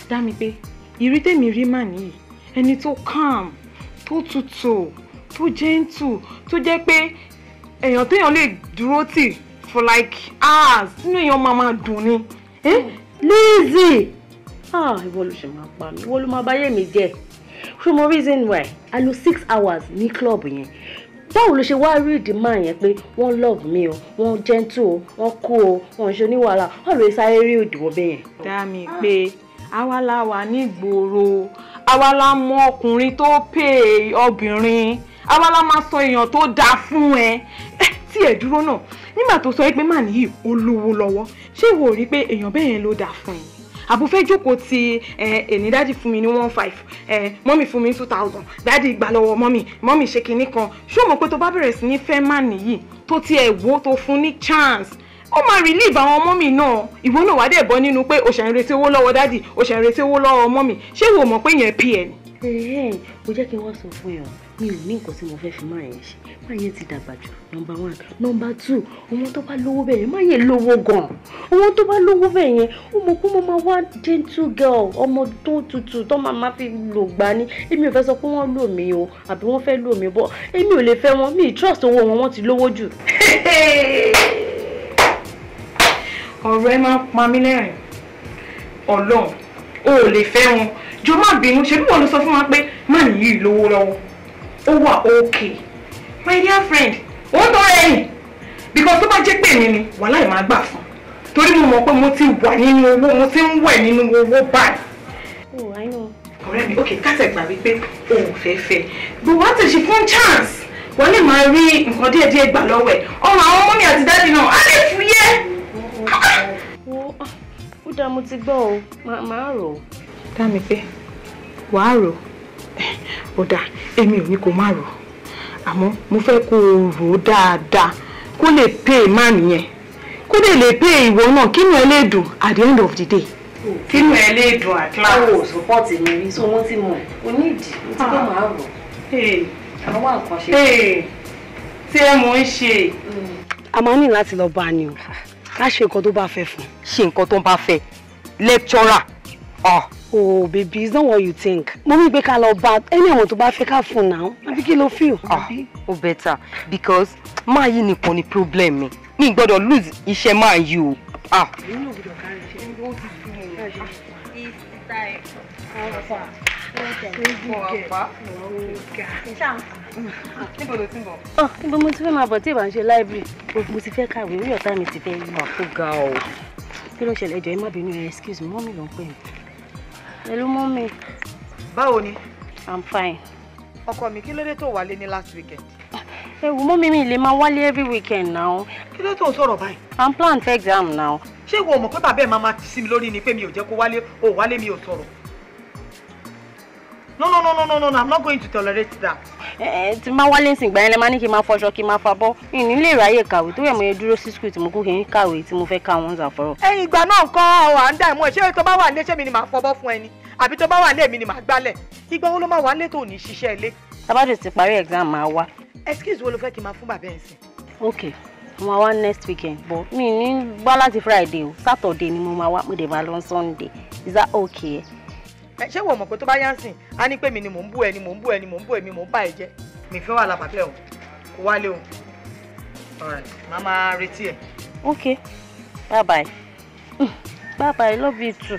Dá mi pé ìrí tèmi rí mà nìyí, ẹni tó calm, tó tutù, tó gentle, tó jẹ́ pé èèyàn téèyàn lè dúró tì for like hours, inú èèyàn máa máa dùn ni. Lizzy! Ah, ìwọ ló ṣe máa pa mí, ìwọ ló máa báyé mi jẹ́. Ṣé mo reason why I lo 6 hours ní club yẹn? Báwo ló ṣe wá rí ìdí máa yẹn pé wọ́n love me o, wọ́n gentle o, wọ́n cool o, wọ́n ṣe oníwàhálà, wọ́n lè sáré rí òdìwọ́ bẹ́ẹ̀ yẹn. Dá mi pé àwa la wà nígboro, àwa la mọ ọkùnrin tó pè obìnrin, àwa la máa sọ èèyàn tó dáa fún ẹ. Tí ẹ dúró náà, nígbà tó sọ pé màá nìyí ó lówó lọ́wọ́, ṣé ìwọ rí pé èèyàn bẹ́ẹ̀ yẹn ló dáa fún ẹ? Àbò fẹ́ jókòó ti ẹni dáàdì fún mi ní 1.5, mọ́mì fún mi ní 2,000, dáàdì gbà lọ́wọ́ mọ́mì, mọ́mì ṣe kinní kan. Ṣé o mọ̀ pé tó bá bẹ̀rẹ̀ sí ní fẹ́ má nìyí tó tiẹ̀ wò tó fún ní chance, ó máa relieve àwọn mọ́mì náà. Ìwọ náà wà dẹ̀ bọ́ nínú pé o ṣẹ̀ ń retí owó lọ́wọ́ dáàdì, o ṣẹ̀ ń retí owó lọ́wọ́ mọ́mì. Ṣé ìwọ mọ̀ pé yẹn pn? Ó jẹ́ kí n wá sọ fún ẹ o, mi ò ní nǹkan tí mo fẹ́ fi máa yẹn ṣe. Máa yẹn ti dàgbà jù, number 1. Number 2, ọmọ tó bá lówó bẹ́ẹ̀ yẹn, máa yẹn lówó gan. Ọmọ tó bá lówó bẹ́ẹ̀ yẹn, ó mọ̀ pé mo máa wá gentle girl, ọmọ tó tutù tó máa máa fi lò gbà ní. Èmi ò fẹ́ sọ pé wọ́n lò mí o, àbí wọ́n fẹ́ lò mí bọ́. Èmi ò lè fẹ́ wọn, mi trust owó wọn, wọ́n ti lówó jù. Ọ̀rọ̀ ẹ máa ń pa mí lẹ́rìn. Ọlọ́run, o ò lè fẹ́ wọn. Jọ̀ọ́ má bínú, ṣebí wọ́n ló sọ fún wa pé má nìyí lówó lọ́wọ́. Ó wà okay. My dear friend, ó ń tọrọ ẹ̀yìn. Because tó bá jẹ́ pé mi ni, wàhálà ẹ̀ máa gbà fún. Torí mo mọ̀ pé mo ti wà nínú owó, mo ti ń wẹ̀ nínú owó báyìí. Oh, I know. Ọ̀rẹ́ mi, okay, kásẹ̀ gbà wípé o ò fẹ́ fẹ́. But wàá tẹ̀sí fún chance. Wọ́n lè máa rí nǹkan díẹ̀díẹ̀ gbà lọ́wọ́ ẹ̀. Ọmọ àwọn mọ́mí àti dáàdì náà á lè fúyẹ́. Ó dáa, mo ti gbọ́ o, màá rò ó. Dá mi pé wàá rò ó dáa, èmi ò ní kó má rò ó, àmọ́ mo fẹ́ kó o rò ó dáadáa kó lè pay man yẹn, kó lè lè pay ìwọ náà, kínú ẹ lè dùn at the end of the day. Kínú ẹ lè dùn at last. O ò support mi rí, so wọ́n ti mọ̀, o ní ìdí, mo ti gbọ́ màá rò ó. Àwọn wà nǹkan ṣe. Tí ẹ mò ń ṣe. A máa ní láti lọ bá a ni o, ká ṣe nǹkan tó bá fẹ́ fún. Ṣe nǹkan tó bá fẹ́, lecturer. Oh baby, it's not what you think. Mo ní pé ká lọ bá ẹni àwọn tó bá fẹ́ ká fún náà. Àbí kí ló feel? Ó better because máa yí nìkan ni problem mi. Mi gbọ́dọ̀ lose iṣẹ́ máa yí o. Níbo ló ti ń bọ̀? Níbo mo ti fẹ́ máa bọ̀ tí ìbá ń ṣe library. Mo ti fẹ́ kàwé, orí ọ̀tá mi ti fẹ́ yí. Ó ga o. Kí ló ṣẹlẹ̀? Ẹjọ́ ẹ má bínú, excuse me, mọ́mì ló ń pè mí. Hello, mọ́mì. Báwo ni? I'm fine. Ọkọ mi, kí ló dé tó wálé ní last weekend? Ẹ wo mọ́mì, mi lè máa wálé every weekend now. Kí ló tó ń sọ̀rọ̀ báyìí? I'm planned for exam now. Ṣé ìwọ mọ̀ pé bàbá ẹ̀ máa ma tì sí mi lórí ni pé mi ò jẹ́ kó wálé, ò wálé mi ò sọ̀rọ̀? No, no, no, no, no, no, I'm not going to tolerate that. Tí máa wálé nsìn gbà yẹn lẹ máa ní kí n máa fọṣọ kí n máa fabọ́. Mi ní lè ráyè kàwé tó yẹ mo yẹ dúró sí school tí mo kú kí n kàwé tí mo fẹ́ ka once and for all. Ẹ̀yin ìgbà náà nǹkan à ń dààmú ẹ̀, ṣé tó bá wà nílé ṣé mi ni màá fọbọ́ fún ẹni àbí tó bá wà nílé mi ni màá gbálẹ̀. Ìgbà wo ló máa wà nílé tó ní ṣiṣẹ́ ilé? Tábàdì ti parí exam máa wá. Excuse wo ló fẹ́ kí n máa fún bàbá ẹ̀ sìn? Ok, mo máa wá next weekend, but mi ní wá láti Friday o, Saturday ni mo máa wá, mo dẹ̀ máa lọ Sunday. Is that okay? Ṣé wo mọ̀ pé tó bá yá ń sìn á ní pé mi ni mò ń bú ẹ ni mò ń bú ẹ ni mò ń bú ẹ mi mò ń bá ẹ jẹ́. Mi fẹ́ wà lábàbẹ́ o, kò wálé o. Alright, màá máa retí ẹ. Ok, bye bye. Bye bye, love you too.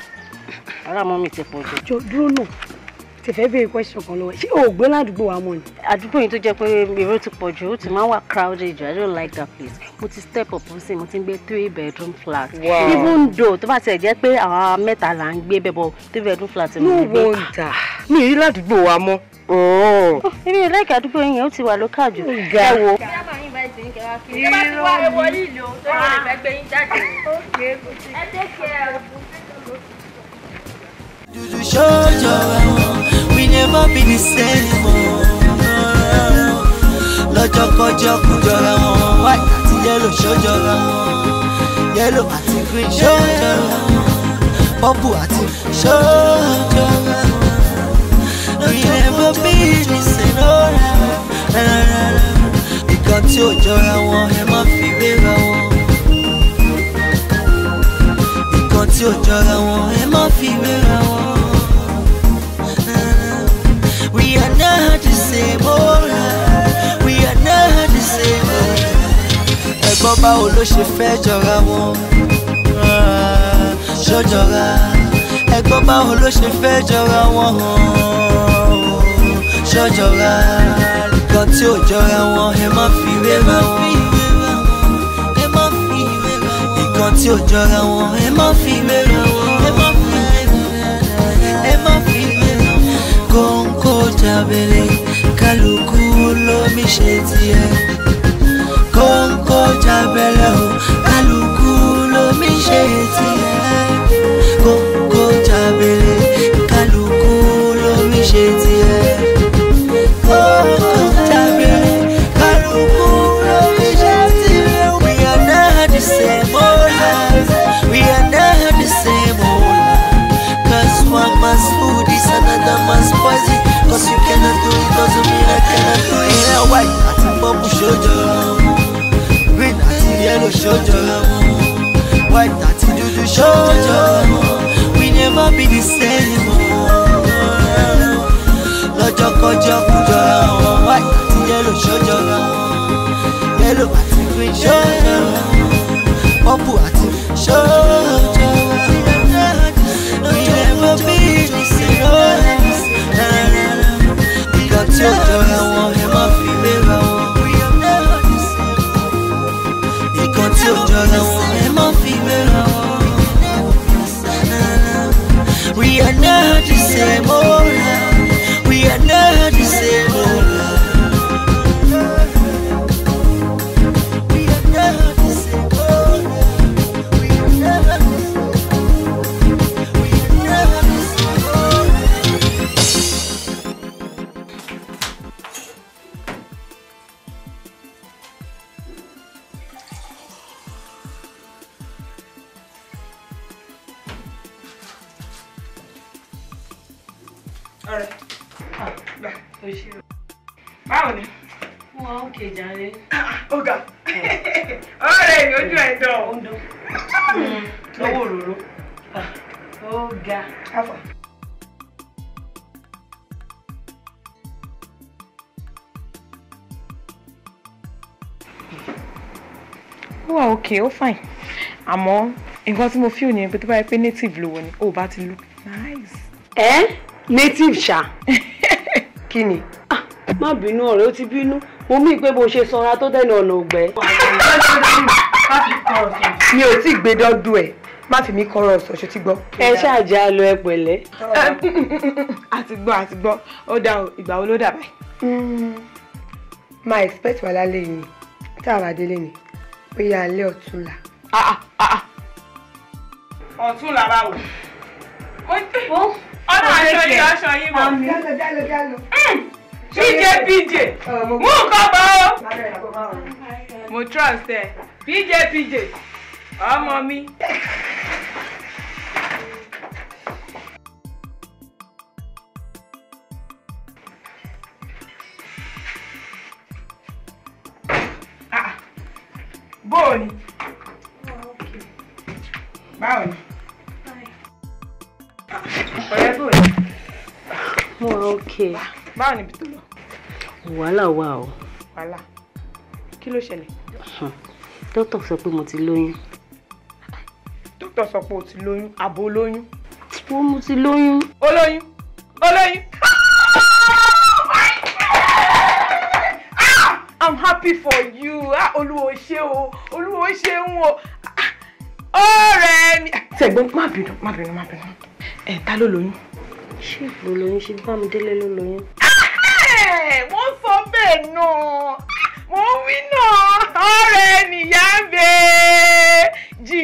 Ara mọ́ mi ti pọ̀ jù. Jọ dúró náà, ti fẹ́ béèrè question kan lọ́wọ́ ẹ̀. Ṣé o ò gbé ládùúgbò wa mọ́ ni? Àdúgbò yìí tó jẹ́ pé èrò ti pọ̀ jù, ó ti máa ń wà crowded jù. I don't like that place. Mo ti step up sí, mo ti ń gbé 3-bedroom flat. Wow. Even though tó bá tiẹ̀ jẹ́ pé àwa mẹ́ta là ń gbé bẹ́ẹ̀ bọ̀ 3-bedroom flat mo ń gbé. No wonder. Mi rí ládùúgbò wa mọ́. Èmi ò like àdúgbò yẹn, ó ti wà local jù. Ẹ wo. We never be the same. Lọ́jọ́kọ́jọ́ kò jọra wọn, white àti yellow ṣó jọra wọn, yellow àti green ṣó jọra wọn, purple àti ṣó jọra wọn. We never be the same. Báwo ló ṣe fẹ́ jọra wọn? Ṣọ́jọ́ra. Ẹ̀gbọ́n báwo ló ṣe fẹ́ jọra wọn? Ṣọ́jọ́ra. Nǹkan tí ò jọra wọn, ẹ má fi wéra wọn. Nǹkan tí ò jọra wọn, ẹ má fi wéra wọn. Ẹ má fi wéra wọn. Kóńkó jábélé, kálukú lómi ṣe tiẹ̀. Kóńkó jábélé o, kálukú lómi ṣe tiẹ̀. Kóńkó jábélé, kálukú lómi ṣe tiẹ̀. Kóńkó jábélé, kálukú lómi ṣe tiẹ̀. We are not the same old life. We are not the same old life. 'Cause one man's food is another man's poison. 'Cause you cannot do it doesn't mean I cannot do it. Yeah, white àti purple ṣojọra wọn. Green àti yellow ṣojọra wọn. White àti dúdú ṣojọra wọn. We never be the same. Lọ́jọ́kọjọ́ kò jọra wọn. White àti yellow ṣojọra wọn. Yellow àti green ṣojọra wọn. Purple àti ṣojọra wọn. We never be the same. Nǹkan tí ò jọra wọn, ẹ má fi wéra wọn. Nǹkan tí ò jọra wọn, ẹ má fi wéra wọn. We are not the same old love. We are not the same old love. We are not the same old love. We are not the same. We are not the same old love. Ọ̀rẹ́. Báwo ni? Wọ́n á òkè jàre. Ó ga. Ọ̀rẹ́ mi ojú ẹ̀ dán. Ó ń dán. Lọ́wọ́ òróró. Ó ga. Ó wà okay, ó fine. Àmọ́ nǹkan tí mo feel ni pé tó bá yẹ pé native ló wọ ni, ó bá ti look nice. Ẹ́ native ṣá. Kí ni? Má bínú ọ̀rẹ́, ó ti bínú. Mo mí pé bó ṣe sanra tó dẹnu ọ̀nà ògbẹ́. Mi ò tí ì gbé dọ́dún ẹ̀, má fi mí kọ́rọ̀ ọ̀sọ̀, ṣó ti gbọ́. Ẹ ṣáà jẹ́ àlọ́ ẹ pẹ̀lẹ́. Àti gbọ́, àti gbọ́. Ó dà o, ìgbà wo ló dà báyìí? Máa expect wà lálẹ́ yìí ni, tá a bá délé ni, bóyá alẹ́ ọ̀túnla. Ọ̀túnla báwo? Ọ̀nà aṣọ yìí, aṣọ yìí bọ̀. Jálọ, jálọ, jálọ. PJ PJ, mú nǹkan bọ̀ ọ́. Mo trust ẹ. PJ PJ, ọmọ mi. Bóò ni? Báwo ni? Ọ̀rẹ́ bóò ni? Mo wà okay. Báwo ni ibi tó lọ? Wàhálà wà o. Wàhálà? Kí ló ṣẹlẹ̀? Dókítà sọ pé mo ti lóyún. Dókítà sọ pé o ti lóyún, àbò lóyún? Wọ́n mo ti lóyún. O lóyún? O lóyún? I'm happy for you. Ah, Olúwa ṣé o, Olúwa ṣeun o. Ọ̀rẹ́ mi. Ṣẹ̀gbọ́n, má bínú, má bínú, má bínú. Ẹ ta ló lóyún? Ṣé ló lóyún? Ṣé Bámidélé ló lóyún? Wọ́n sọ bẹ́ẹ̀ náà. Mo ń wí náà. Ọ̀rẹ́ nìyá ń bẹ jì.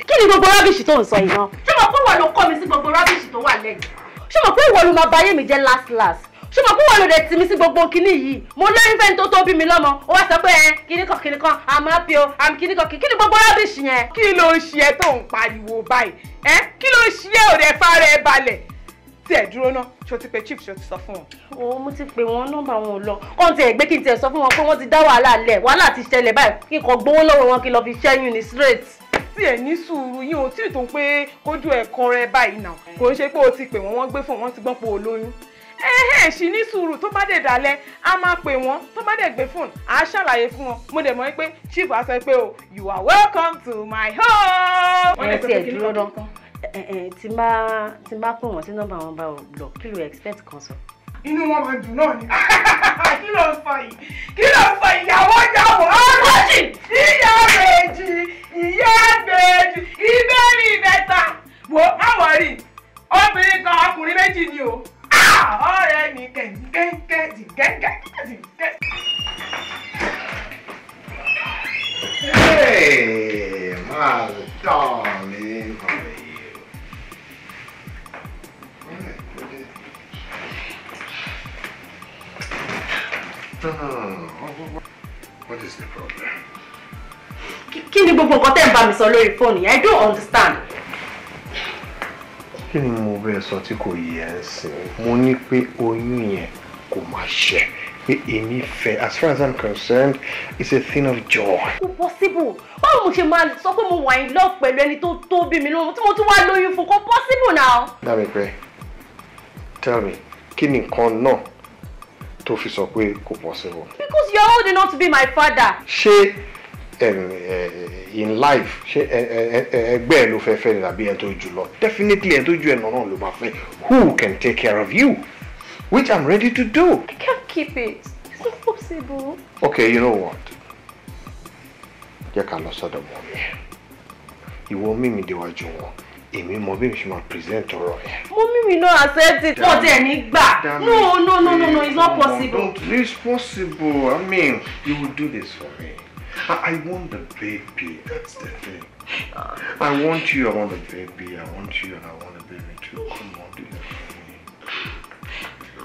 Kí ni gbogbo rubbish tó ń sọ yìí náà? Ṣé mo pé ìwọ ló kọ́ mi sí gbogbo rubbish tó wà lẹ́yìn? Ṣé mo pé ìwọ ló máa ba ayé mi jẹ́ last last? Ṣé mo pé ìwọ ló dẹ̀ tì mí sí gbogbo kinní yìí? Mo lóyún fẹ́ni tó tó bí mi lọ́mọ. Ó wá sọ pé ẹ kinní kan kinní kan, I'm happy o, I'm kinní kan kinní gbogbo rubbish yẹn. Kí ló ń ṣe ẹ́ tó ń pariwo báyìí? Ẹ́ kí ló ń ṣe ẹ́ ò dẹ̀ fara ẹ balẹ̀? Tí ẹ dúró náà, ṣó ti pe chief, ṣó ti sọ fún wọn? Ó mo ti pè wọ́n, nọ́mbà wọn ò lọ. Kọ́n tiẹ̀ gbé kí n tiẹ̀ sọ fún wọn pé wọ́n ti dá wàhálà lẹ̀, wàhálà ti ṣẹlẹ̀ báyìí, kí n kàn gbowó lọ́wọ́ wọn kí n lọ fi ṣẹ́yún ní straight. Tí ẹ ní sùúrù yín ò tí ì tó ń pé kójú ẹ̀ kan rẹ báyìí náà. Kò ń ṣe pé o ti pè wọ́n, wọ́n gbé fún wọn, ti gbọ́n pé o lóyún. Ẹ̀hẹ́ ṣì ní sùúrù, tó bá dẹ̀ dalẹ̀ a máa pè wọ́n, tó bá dẹ̀ gbé fóònù à á ṣàlàyé fún wọn. Mo dẹ̀ mọ̀ pé chief á sọ pé o, you are welcome to my home. Ẹ tiẹ̀ dúró dán, tí n bá pè wọ́n sí nọ́mbà wọn bá lọ, kí ló expect kan sọ? Inú wọn máa dùn náà ni. Kí ló ń sọ yìí? Kí ló ń sọ? Ìyàwó yàwó ọlọ́jì, ìyá méjì, ìyá méjì, ìbéèrè ìbẹ́ta. Wo má wọrí, obìnrin kan ọkùnrin méjì ni o. Ọ̀rẹ́ mi kẹ̀kẹ́ kẹ̀kẹ́ kẹ̀kẹ́. Hey, my darling, how are you? No. What is the problem? Kí ni gbogbo nǹkan tẹ́ ń bá mi sọ lórí fóònù yẹn? I don't understand. Kí ni mo bẹ́ẹ̀ sọ tí kò yẹ ẹ́ sìn? Mo ní pé oyún yẹn kò máa ṣẹ, pé èmi fẹ́, as far as I'm concerned, it's a thing of joy. Kò possible. Báwo mo ṣe máa sọ pé mo wà in love pẹ̀lú ẹni tó tó bí mi lóhun tí mo tún wá lóyún fún? Kò possible now. Dami pé, tell me, kí ni nǹkan náà tó fi sọ pé kò possible? Because you are old enough to be my father. Ṣé in life, ṣé ẹgbẹ́ ẹ ló fẹ́ fẹ́ ni tàbí ẹni tó jù lọ? Definitely ẹni tó jù ẹ náà ló máa fẹ́. Who can take care of you? Which I'm ready to do. I can't keep it. It's not possible. Okay, you know what? Jẹ́ ká lọ sọ́dọ̀ mọ́ mi. Ìwọ mímí déwájú wọn. Èmi mọ bí mi ṣe máa present ọ̀rọ̀ yẹn. Mummy mi no accept it. Wọ́n ti ẹ̀ ní gbà. No, no, no, no, no, it's not possible. It's possible. I mean, you will do this for me. I want the baby. That's the thing. I want you, I want the baby. I want you and I want the baby too. Come on, do that for me.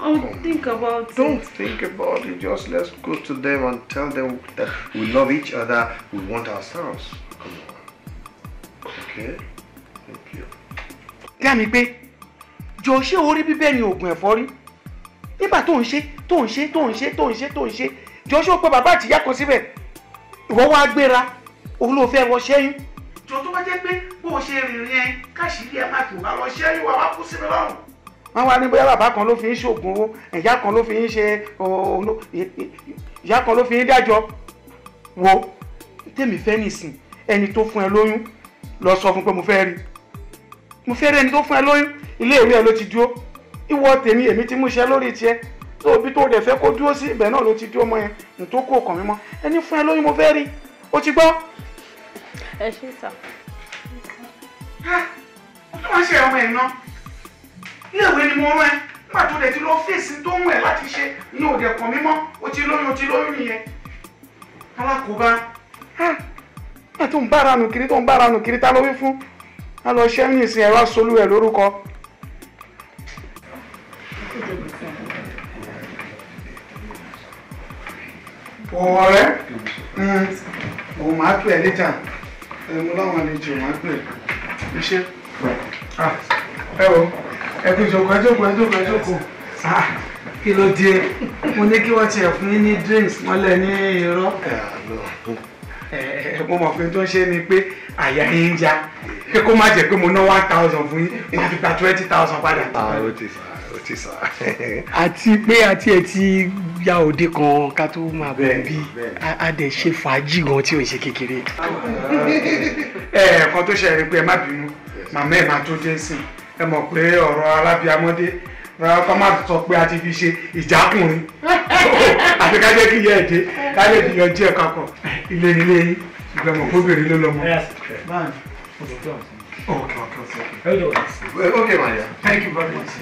I'll think about it. Don't think about it. Just let's go to them and tell them that we love each other. We want ourselves. Come on. Okay? Thank you. Dá mi pé, jọ ṣé orí bíbẹ́ ni oògùn ẹ̀fọ́rí? Nígbà tó ń ṣe, tó ń ṣe, tó ń ṣe, tó ń ṣe, tó ń ṣe, jọ ṣé o pé bàbá àtìyá kan síbẹ̀? Ìwọ wá gbéra, òun ló fẹ́ wọ ṣẹ́yún. Jọ tó bá jẹ́ pé bó o ṣe rìnrìn ẹ, káṣírí ẹ má tó bá lọ ṣẹ́yún wà wá kú sí mi lọ́rùn. Wọ́n wá ní bóyá bàbá kan ló fi ń ṣoògùn owó, ìyá kan ló fi ń ṣe, ìyá kan ló fi ń dájọ́. Wo tèmi fẹ́ nìsín, ẹni tó fún ẹ lóyún lọ sọ fún pé mo fẹ́ rí. Mo fẹ́ rí ẹni tó fún ẹ lóyún, ilé ìwé ẹ ló ti dúró. Ìwọ tèmi, èmi ti mú iṣẹ́ lórí tiẹ̀. Tó bí tó dẹ̀ fẹ́ kó dúró sí ibẹ̀ náà ló ti dúró mọ́ yẹn, n tó kó ọkàn mi mọ́. Ẹni fún ẹ lóyún mo fẹ́ rí, o ti gbọ́. Ẹ ṣé sà. Ó tún máa ń ṣe ọmọ ẹ̀ náà. Ilé ìwé ni mo rán ẹ, nígbà tó dẹ̀ ti lọ fèsì tó ń wẹ̀ láti ṣe ní òde ẹ̀kọ́ mímọ́, o ti lóyún nìyẹn. Alákòóbá, nígbà tó ń bára nù kiri, tó ń bára nù kiri, ta ló wí fún? A lọ ṣẹ́ ní ìsìn ẹ̀rọ aṣolú ẹ̀ lórúkọ. Ọ̀rẹ́, òun máa pè ẹ́ létà, mo láwọn àlejò máa pè é. Ṣé? Ẹ wo, ẹ kú ìjókòó, ẹ jókòó, ẹ jókòó, ẹ jókòó. Kí ló dé? Mo ní kí wọ́n tiẹ̀ fún yín ní drinks mọ́lẹ̀ ní irọ́. Mo mọ̀ pé tó ń ṣe ni pé àyà yín ń já. Pé kó má jẹ́ pé mo ná 1,000 fún yín, má fi gba 20,000 padà. Ó ti sà, ó ti sà. Àti pé àti ẹ ti ya òde kan ká tó máa bọ̀ bí a dẹ̀ ṣe fàájì gan tí ò ń ṣe kékeré. Ẹ̀ẹ̀kan tó ṣẹlẹ̀ pé ẹ má bínú, màmá ẹ̀ máa tó dé sí i. Ẹ mọ̀ pé ọ̀rọ̀ alábíamọ́dé kọ́ máa sọ pé a ti fi ṣe ìjákùnrin. Àti ká jẹ́ kí ìyá ẹ̀ dé, ká lè fi yanjú ẹ̀ kakọ̀. Ilé nílé yín, ṣùgbọ́n mọ̀ kóbìnrin ló lọ́mọ. Okay, okay, okay. Okay, my dear. Thank you very much.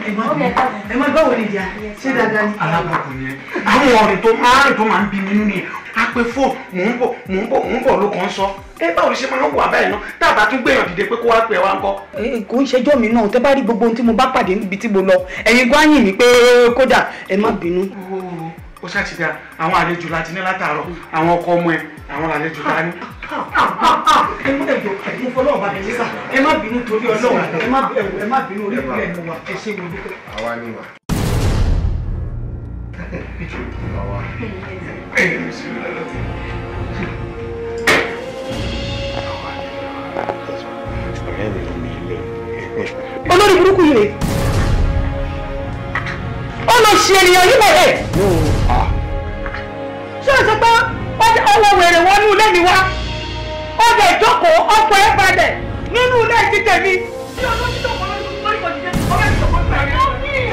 Ẹ má báwo ni ìyá ṣé dáadáa ni. Alábàkùn ni ẹ. Àwọn ọ̀rìn tó máa ń rìn tó máa ń bí mi nínú ni a pé fóònù mò ń bọ̀ mò ń bọ̀ mò ń bọ̀ ló kàn ń sọ. Ẹ báwo ni ṣe máa ń wà báyìí náà tá a bá tún gbéyàn dìde pé kó wá pè wá ń kọ́. Kò ń ṣẹjọ́ mi náà, tẹ́ bá rí gbogbo ohun tí mo bá pàdé níbi tí mo lọ, ẹ̀yin gan á yìn mí pé kódà ẹ má bínú. Ó ṣàtìdá àwọn àlejò láti ní látàárọ̀, àwọn ọkọ ọmọ ẹ, àwọn àlejò ta ní. Ẹ má ẹjọ mo fọlọ́run bá mi sá, ẹ má bínú torí Ọlọ́run, ẹ má bínú orí ìpínlẹ̀ mi wà, ẹ ṣé mo dúpẹ́. Àwa ni mà. Ọ̀rẹ́ mi ò ní ilé. burúkú yìí rè. Ó lọ ṣe ènìyàn yìí bẹ̀rẹ̀. Ṣé o sọ pé ọwọ́ wèrè wọnú ilé mi wá? Ó lè jókòó ọkọ̀ ẹ̀ balẹ̀ nínú ilé ti tèmi. Ṣé olójú tó kọ́ lórí kò jíjẹ? Ọbẹ̀ ti sọ̀kọ́ tó ẹ̀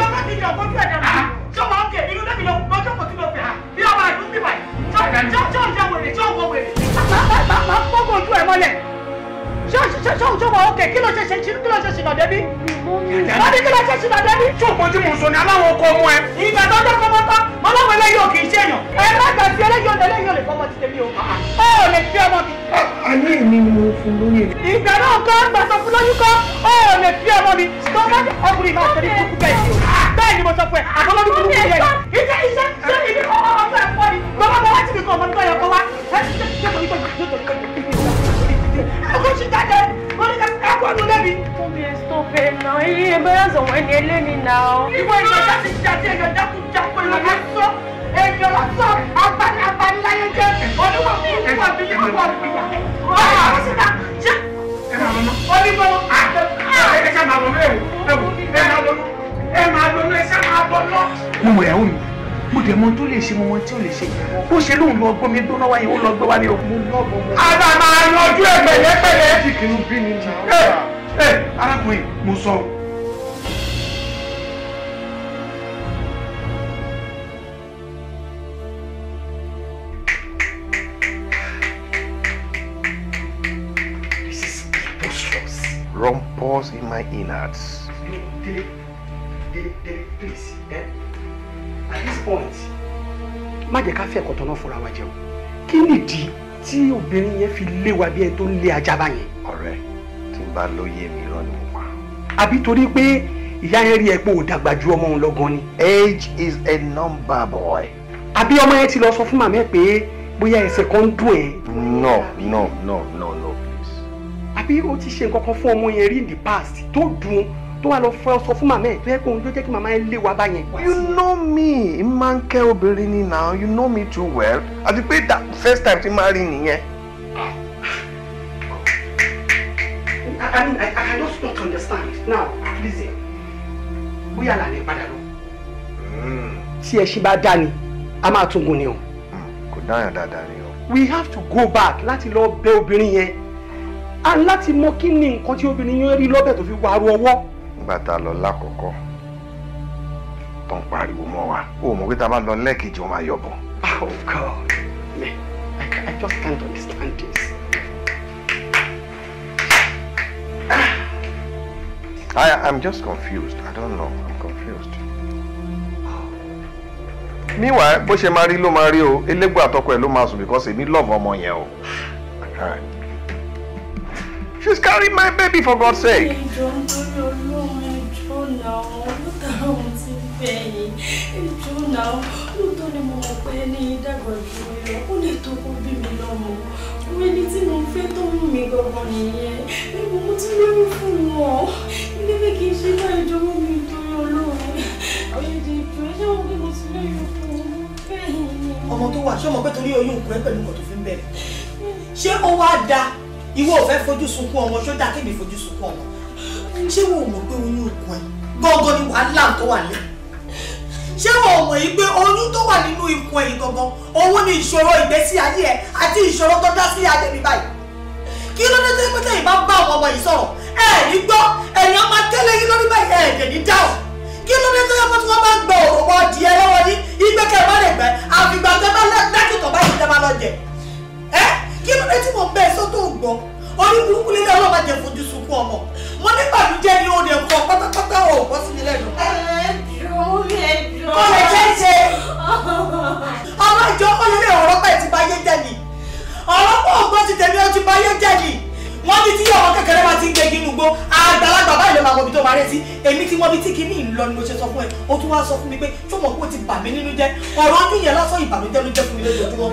ọbẹ̀ ti jọ̀kọ́ tó ẹ̀ dànù. Ṣé ọmọ ọkẹ́ inú ilé mi lọ́jọ́ kò tí lọ fẹ́? Bí ọmọ àdúgbò báyìí. Ṣé ọ̀jẹ̀ wèrè? Ṣé ọwọ́ wèrè? Máa fọ́gbọ̀n ojú ẹ̀ mọ́lẹ̀. Ṣé ọmọ ọkẹ́ kí ló ṣe ṣe kí ló ṣe ṣìnà débí? Wọ́n ní kí ló ṣe ṣìnà débí? Ṣé òpó tí mò ń sọ ni aláwọ̀ ọkọ ọmọ ẹ? Ìgbà tó dọ́kọ̀ mọ́tọ́, mọ́ láwọn eléyìí ò kì í ṣe èèyàn. Ẹ má gbà sí eléyìí ò eléyìí ò lè fọmọ ti tèmi o. Ó ò lè fi ọmọ mi. A ní èmi ni mo fún lóyún. Ìgbà náà kọ́ gbà tó fún lóyún kọ́, ó ò lè fi ọmọ mi. Tó bá ọkùnrin máa ṣe ní burúkú bẹ́ẹ̀ ni o. Bẹ́ẹ̀ ni mo sọ fún ẹ, àbọ̀lọ́dún burúkú yẹn. Iṣẹ́ iṣẹ́ ṣé ibi ọmọ ẹ̀ fọ́ ni? Bàbá bàbá tí mi kọ̀ ọmọ nípa ẹ̀kọ́ wá. Ọkọ̀ ṣì jáde, mo ní ká ẹ̀kọ́ ọdún lẹ́bi. Stop it now. You embarrass àwọn ẹni ẹlẹ́ni now. Ìwọ èèyàn jáde jáde èèyàn jákujàku èèyàn lásán èèyàn lásán abaniláyé jẹ́ oníwà fún àbí ìwà ìwà. Onímọ̀ ẹ ṣá máa lọ ẹ máa lọ ẹ ṣá máa lọ lọ. Mo mọ̀ ìyàwó mi, mo dẹ̀ mọ tó lè ṣe mo mọ tí ò lè ṣe. Bó ṣe lóun lọ gbómi gbóná wáyé ó lọ gbé wá ní o. Àbá máa yanjú ẹ pẹ̀lẹ́pẹ̀lẹ́. Ẹ arákùnrin mo sọ. This is preposterous. Rumpus in my innards. No, Dele, Dele, please. Eh? At this point, má jẹ́ ká fi ẹ̀kọ́ tán náà fúnra wa jẹun. Kí nìdí tí obìnrin yẹn fi lé wa bí ẹni tó ń lé ajá báyẹn? Ọ̀rẹ́, tí n bá lóye mi irọ́ ni mo pa. Àbí torí pé ìyá yẹn rí ẹ pé ò dàgbà ju ọmọ òun lọ gan ni. Age is a number, boy. Àbí ọmọ yẹn ti lọ sọ fún màmá ẹ pé bóyá ẹsẹ̀ kan ń dùn ẹ́. No, no, no, no, no, please. Àbí ó ti ṣe nǹkan kan fún ọmọ yẹn rí in the past tó dùn tó wà lọ fẹ́ sọ fún màmá ẹ tó yẹ kó ló jẹ́ kí màmá ẹ lé wa báyẹn. You know me, n máa ń kẹ́ obìnrin ni now, you know me too well. Àti pé that first time tí máa rí nìyẹn. I mean, I can just not understand. Now, please, bóyá là ní padà lọ. Tí ẹṣin bá dá ni, a máa tún gùn ni o. Kò dáyàn dáadáa ni o. We have to go back láti lọ bẹ̀ obìnrin yẹn. And láti mọ kí ni nǹkan tí obìnrin yẹn rí lọ́bẹ̀ tó fi wá ru ọwọ́. Nígbà tá a lọ lákọ̀ọ́kọ́, tó ń pariwo mọ́ wa. O mọ̀ pé tá a bá lọ lẹ́ẹ̀kejì, wọ́n máa yọ̀bọ̀. Oh God, man, I just can't understand this. I'm just confused. I don't know. I'm confused. Meanwhile, bó ṣe máa rí ló máa rí o. Elégbò àtọkọ ẹ̀ ló máa sùn because èmi love ọmọ yẹn o. She's carrying my baby for God's sake. Ẹjọ́ nítorí Ọlọ́run ẹjọ́ náà lóòótọ́ mo ti fẹ́ yín ẹjọ́ náà lóòótọ́ ni mo mọ̀ pé ní ìdàgbà jù mí lọ ó lè tó kó bí mi lọ́mọ. Ẹni tí mo fẹ́ tó wù mí gangan nìyẹn. Níbo mo ti lóyún fún wọn. Ilé pé kí n ṣe bá ìjọba mi nítorí Ọlọ́run. Èdè ìjọ ṣé wọn pé mo ti lóyún fún wọn mo fẹ́ yín. Ọmọ tó wà ṣé ọmọ pé torí oyún òkú ẹ pẹ̀lú nǹkan tó fi ń bẹ̀rẹ̀. Ṣé ó wá da ìwọ ò fẹ́ fojú sunkún ọmọ ṣó dáa kémi fojú sunkún ọmọ? Ṣé wo ò mọ̀ pé oyún òkú ẹ gangan ni wàhálà tó wà lé? Ṣé wọn ò mọ̀ yìí pé oyún tó wà nínú ikùn ẹ̀yìn gangan òun ni ìṣòro ìgbésí ayé ẹ àti ìṣòro tó dá sí ayé mi báyìí? Kí ló dé tó pé tẹ̀yin bá bá àwọn ọmọ yìí sọ̀rọ̀ ẹ ní gbọ́ ẹ̀yìn ọmọ akẹ́lẹ́ yín lórí báyìí ẹ̀ dẹ̀ ní dáhùn? Kí ló dé tó yẹ kó tí wọ́n bá gbọ́ òròmọ adìẹ lọ́wọ́ yín ìgbẹ́ kẹ́ ẹ má lè gbẹ́ àfìgbà tẹ́ bá dákìtọ̀ báyìí tẹ́ bá lọ jẹ ẹ? Kí ló dé tí mo bẹ́ẹ̀ sọ́tò gbọ́ orí burúkú lílé ọlọ́mọ jẹ fojú sunkún ọmọ mo ní bàbújẹ́ ni ó lè kọ pátápátá ò bọ́ sí mi lẹ́nu. Kò lè jẹ́ ṣe ọmọ ìjọ olórí ọ̀rọ̀ pẹ̀ ti báyé jẹ́ ni ọ̀rọ̀ pọ̀ ògbọ́n ti tẹ̀lé ó ti báyé jẹ́ ni wọ́n ní tí ọmọ kékeré bá ti ń gbé inú igbó àgbàlagbà báyìí ló máa mọ ibi tó máa retí. Èmi tí wọ́n bí tí kinní ìlọ ni mo ṣe sọ fún ẹ ó tún wá sọ fún mi pé tó mọ̀ pé ó ti bà mí nínú jẹ́ ọ̀rọ̀ ojú yẹn lásán ìbànújẹ́ ló jẹ́ fún mi lójoojúmọ́.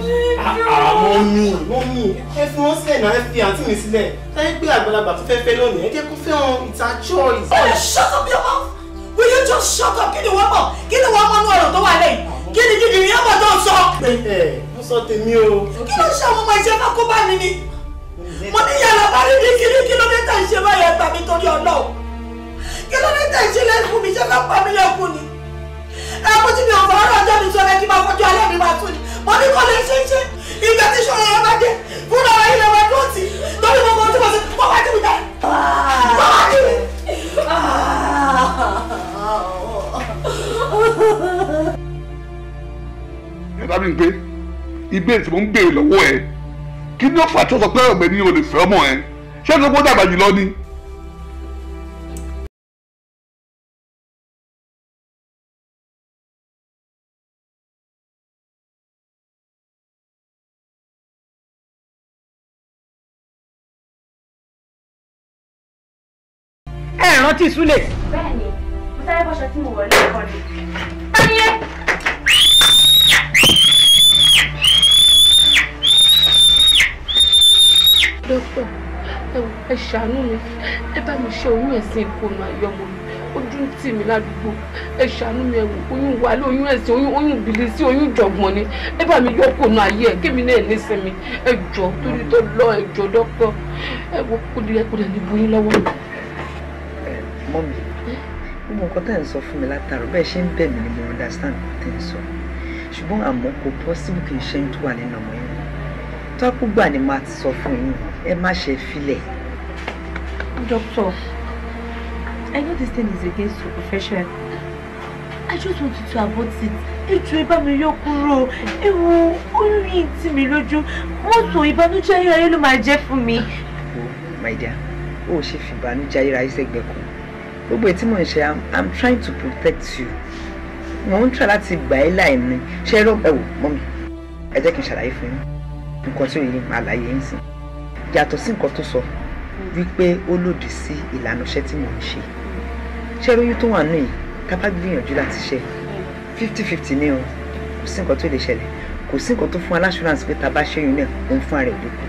Mọ́mí mọ́mí ẹ fi wọ́n sílẹ̀ náà ẹ fi àǹtí mi sílẹ̀ táyé pé àgbàlagbà tó fẹ́ fẹ́ lónìí ẹ jẹ́ kó fẹ́ wọn it's her choice. Oh, shut up your mouth! Will you just shut up? Kí ni wọ́n mọ̀? Kí ni wọ́n mọ̀ ní ọ̀rọ̀ tó wà lẹ́yìn? Kí ni dídì yẹn mọ̀ tó ń sọ? Mo sọ tèmi o. Kí ló ń ṣe àwọn ọmọ ìṣe fẹ́ kó bá mi ni? Mo ní yàrá bá rí ní kíní kí ló dé tẹ̀ ń ṣe báyẹn gbà mí torí Ọlọ́run? Kí ló dé tẹ̀ Ṣé fẹ́ pa mí lẹ́kùn ni? Ẹkún tí mi ò fọwọ́ ọjọ́ mi sọ lẹ́kí máa fọjú alẹ́ mi máa tún ni. Mo ní kò lè ṣe é ṣe. Ìgbà tí ṣòro yẹn bá dé, fúnra rẹ̀ ilẹ̀ wa dúró tì. Lórí gbogbo ohun tí mo ṣe, mo wá jù mí dá. Mo wá jù mí. Ẹ dábìí ń pé ìbéèrè tí mo ń béèrè lọ́wọ́ ẹ, kí ni ó fà tó sọ pé ọ̀gbẹ́ni ò lè fẹ́ ọmọ ẹ? Ṣé ẹni tó gbọ́dọ̀ dàgbà jùlọ ni? Ẹ rántí Súlè. Bẹ́ẹ̀ni, mo sáré bọ́ṣọ tí mo wọ̀ lẹ́ẹ̀kan ni. Táyé. Dókítà, ẹ wò, ẹ ṣàánú mi, ẹ bá mi ṣe oyún ẹ̀sìn ìkónú àyọmọ mi, ojú ń tì mí ládùúgbò, ẹ ṣàánú mi, ẹ wò, oyún wàhálà, oyún ẹ̀sìn, oyún ìbílísí, oyún ìjọ̀gbọ̀n ni, ẹ bá mi yọ kónú ayé ẹ, kémi náà nísinmi, ẹ jọ torí tó lọ, ẹ jọ dókítà, ẹ wò, kò dẹ̀ ní bu yín lọ́wọ́. Mọ́mi, gbogbo nǹkan tẹ́ ń sọ fún mi látàrọ bẹ́ẹ̀ ṣe ń bẹ̀ mí ni mo understand nǹkan tẹ́ ń sọ, ṣùgbọ́n àmọ́ kò possible kí n ṣe ń tó wà nínú ọmọ yín tọ́kù gbà ni màá ti sọ fún yín, ẹ má ṣe filẹ̀. Doctor, I know this thing is against your profession. I just want you to abort it. Ẹ jọ̀ọ́ ẹ bá mi yọ kúrò. Ẹ wo oyún yìí tì mí lójú. Mọ́tò ìbànújẹ́ ayérayé ló máa jẹ́ fún mi. Wo my dear, o ò ṣe fi ìbànújẹ́ ayérayé sẹ́gbẹ̀ẹ́ kan. Gbogbo ètí mò ń ṣe, I'm trying to protect you. Mo ń try láti gbà ẹ́ láì ní. Ṣé ẹ wò mọ́mi, ẹ jẹ́ kí n ṣàlàyé fún yín. Nǹkan tí ò yé máa láyé ń sìn. Yàtọ̀ sí nǹkan tó sọ wípé ó lòdì sí ìlànà iṣẹ́ tí mò ń ṣe. Ṣé oyún tó wà nù yìí, tá a bá gbìyànjú láti ṣe 50-50 ní o, kò sí nǹkan tó lè ṣẹlẹ̀, kò sí nǹkan tó fún aláṣúránsì pé tá a bá ṣẹ́yún náà òun fún ara ẹ̀ lókun.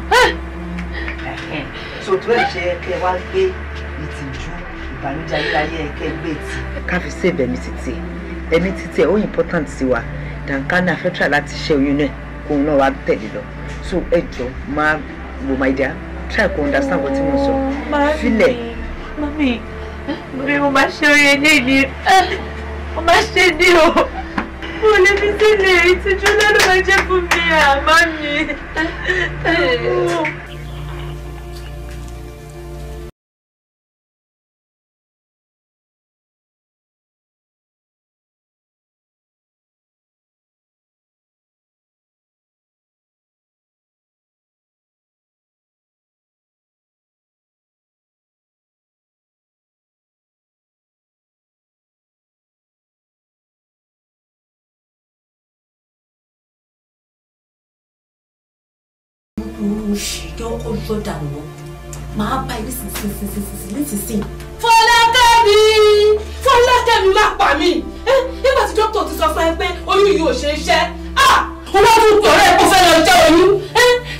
So tó ẹ̀ ṣe kẹ́ wá gbé ìtìjú ìbànújẹ́ ayérayé ẹ kẹ́ gbé tì. Ká fi save ẹ̀mí títì, ẹ̀mí títì ẹ̀ ó important sí wa, dànká ní a fẹ́ try láti ṣẹ́ oyún náà kóun náà wá tẹ̀lé lọ. So ẹ jọ máa wo my dear, try to understand what mo sọ. Filẹ̀. Mami, bí mo máa ṣe orin eléyìí, mo máa ṣe ní o. Mo lè fi sílẹ̀, ìtìjú lọ́dún máa jẹ́ fún mi, àmọ́ mi. Òṣì kí ọkọ yọ dànù lọ, máa bá ẹ nísinsìnyí. Fọlákẹ́mi, Fọlákẹ́mi má pa mí. Nígbà tí dókítà ti sọ fún ẹ pé oyún yìí ò ṣe é ṣẹ́, wọ́n tún pè ọ̀rẹ́ kó fẹ́ lọ jẹ́ oyún.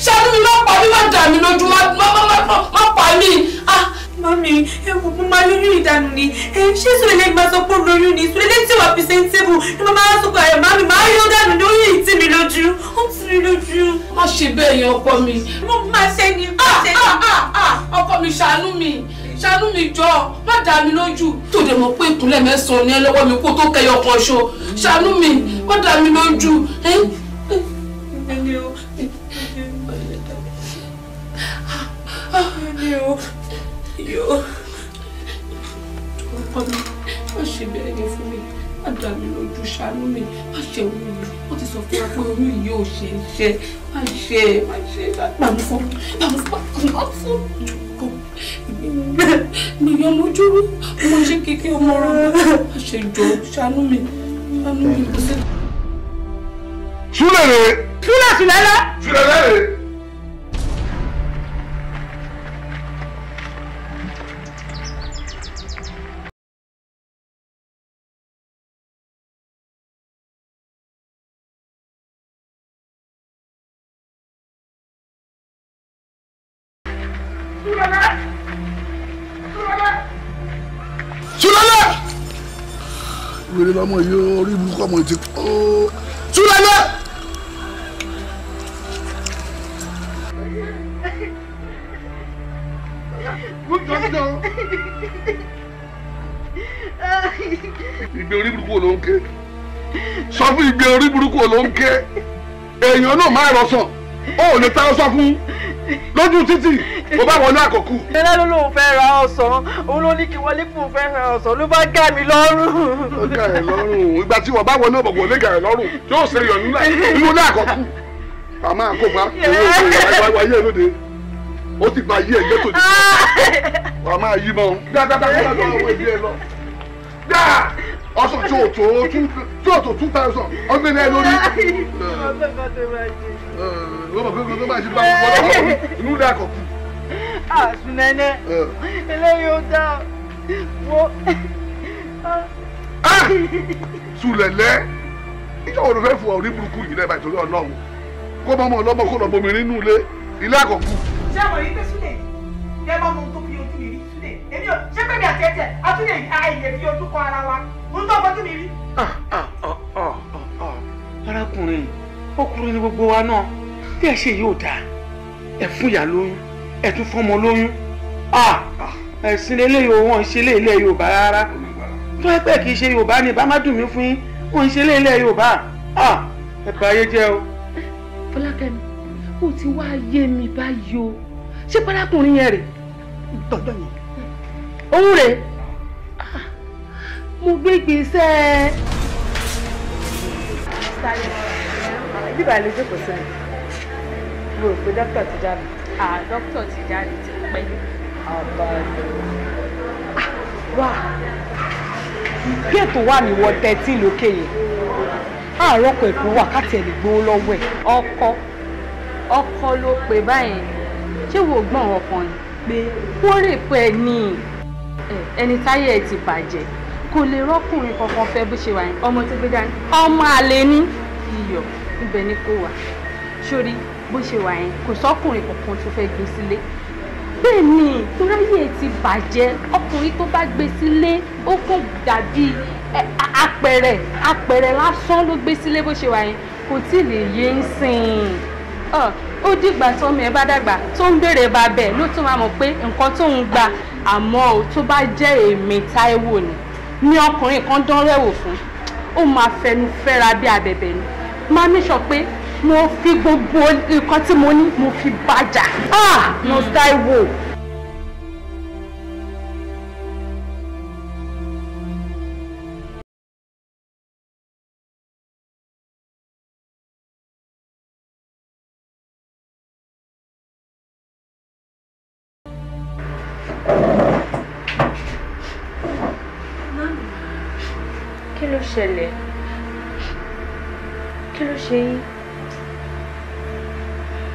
Ṣàánú mi, má pa mí, má dà mí lójú, má pa mí. Mami, ẹ wò, mo máa lóyún ìdànù ni. Ṣé Sùlẹ̀lẹ̀ máa sọ pé lóyún ni? Sùlẹ̀lẹ̀ tí wà presentable ni mo máa sọ pé àyè màmí máa yọ dànù ní oyún yìí tì mí lójú. Ó tì mí lójú. Má ṣe bẹ́ẹ̀ yẹn ọkọ mi. Mo máa ṣe ni, máa ṣe ni. Ọkọ mi ṣàánú mi, ṣàánú mi jọ, má dà mí lójú. Tó dẹ̀ mọ̀ pé ìkúnlẹ̀ mẹ́sàn-án ni ẹ lọ́wọ́ mi kó tó kẹyọ kan ṣo. Ṣàánú mi, má dà mí lójú. Ẹni o. Ẹni o. Yo. Ọkọ mi, má ṣe bẹ́ẹ̀ yẹn fún mi, má dà mí lójú, ṣàánú mi, má ṣe oyún yìí. Ó ti sọ fún wa pé oyún yìí ò ṣe é ṣe, má ṣe, má ṣe, gbà mí fún, gbà mí fún, gbà mí fún. Mi yọ lójú, mo ṣe kékeré ọmọ rẹ, má ṣe jọ, ṣàánú mi, ṣàánú mi kò sí. Súlẹ̀ rè. Súlẹ̀ Sùlẹ̀lẹ̀. Sùlẹ̀lẹ̀ rè. Súlẹ̀lẹ̀! Wèrè lọmọ yìí, orí burúkú ọmọ yìí ti kó. Súlẹ̀lẹ̀! Ìgbé orí burúkú ló ń ké. Sọ fún ìgbé orí burúkú ló ń ké. Èèyàn náà máa rọ̀sàn. Ó ò lè ta ọsàn fún lójú títì mo bá wọlé àkọ́kù. Nẹ́nẹ́ ló lóun fẹ́ ra ọsàn, òun ló ní kí wọlé fún òun fẹ́ ra ọsàn ló bá gà mí lọ́rùn. Ó gà ẹ́ lọ́rùn ìgbà tí wọ́n bá wọlé ọ̀bọ̀gbọ̀ lé gà ẹ́ lọ́rùn tí ó ṣe yọ̀ nínú ilé àkọ́kù. Màmá àkóbá owó ayé lóde ó ti gba ayé ẹgbẹ́ tòjú. Wàá máa yí mọ́ dáadáa lọ́wọ́ ẹbí ẹ lọ. Dáa ọsàn tí ò tó 2000 ọgbẹ́ náà lórí. Wọ́n mọ̀ pé kó bá ṣe bá wọn lọ́wọ́ inú ilé àkọ́kù. Àsùnẹ́nẹ́ eléyìí ó dá wo. Sùlẹ̀lẹ́ ìjọ wo ló fẹ́ fún ọ ní burúkú yìí lẹ́ẹ̀bà ìtòrí Ọlọ́run kó bá ọmọ ọlọ́mọ kó lọ bomi nínú ilé àkọ́kù. Ṣé àwọn yìí pé Súlẹ̀ yẹ bá mọ ohun tó fi ojú mi rí Súlẹ̀ èmi ò ṣé pé mi àti ẹ̀jẹ̀ àtúnyẹ̀ àìlè fi ojú kan ara wa ohun tó fojú mi rí. Arákùnrin ọkùnrin ni gbogbo wa náà bí ẹ ṣe yóò dáa ẹ fún ìyá lóyún ẹ tún fọmọ lóyún ẹ̀sìn lélẹ́yìí wọn ń ṣe lé ilẹ̀ Yorùbá rárá tó ẹ pẹ́ kì í ṣe Yorùbá ni bá má dùn mí fún yín wọn ń ṣe lé ilẹ̀ Yorùbá ẹ bá ayé jẹ́ o. Fọlákẹ́mi ó ti wá yé mi báyìí o ṣé parákùnrin yẹn rè tọ́jọ́ yẹn òun rè mo gbé gbèsè. Bíbá ló jókòó sí mi. Mo rò pé dókítà ti jáde. Dókítà ti jáde ti pẹ́. Wá bí ètò wà ní wọ 13 lókè yẹn àárọ̀ ọkọ̀ èkó wà káàtì ẹ̀ lè gbowó lọ́wọ́ ẹ̀. Ọkọ ló pè báyẹn ṣé wo gbọ́n ọkàn ni pé wọ́n rè pé ẹ ní ẹni táyé ẹ ti bàjẹ́ kò lè rọ́kùnrin kankan fẹ́ bó ṣe wà yẹn ọmọ tó gbé dání ọmọ àlè ní iyọ̀ ibẹ̀ ni kò wà sórí bó ṣe wà yẹn kò sọ́kùnrin kankan tó fẹ́ gbé sílé bẹ́ẹ̀ ni toráyé ẹ ti bàjẹ́ ọkùnrin tó bá gbé sílé ó kàn dàbí apẹ̀rẹ̀ lásán ló gbé sílé bó ṣe wà yẹn kò tí ì lè yé ń sìn ó dìgbà tọ́mọ ẹ bá dàgbà tó ń béèrè bàbẹ̀ ló tún máa mọ̀ pé nǹkan tó ń gbà àmọ́ ò tó bá jẹ́ èmi Táíwò ni ọkùnrin kan dánrẹ́ wò fún ó máa fẹnu fẹ́ra bí abẹ̀bẹ̀ ni máa ní sọ pé mo fi gbogbo nǹkan tí mo ní mo fi bàjá. No Táíwò. Kí ló ṣẹlẹ̀? Kí ló ṣe yín?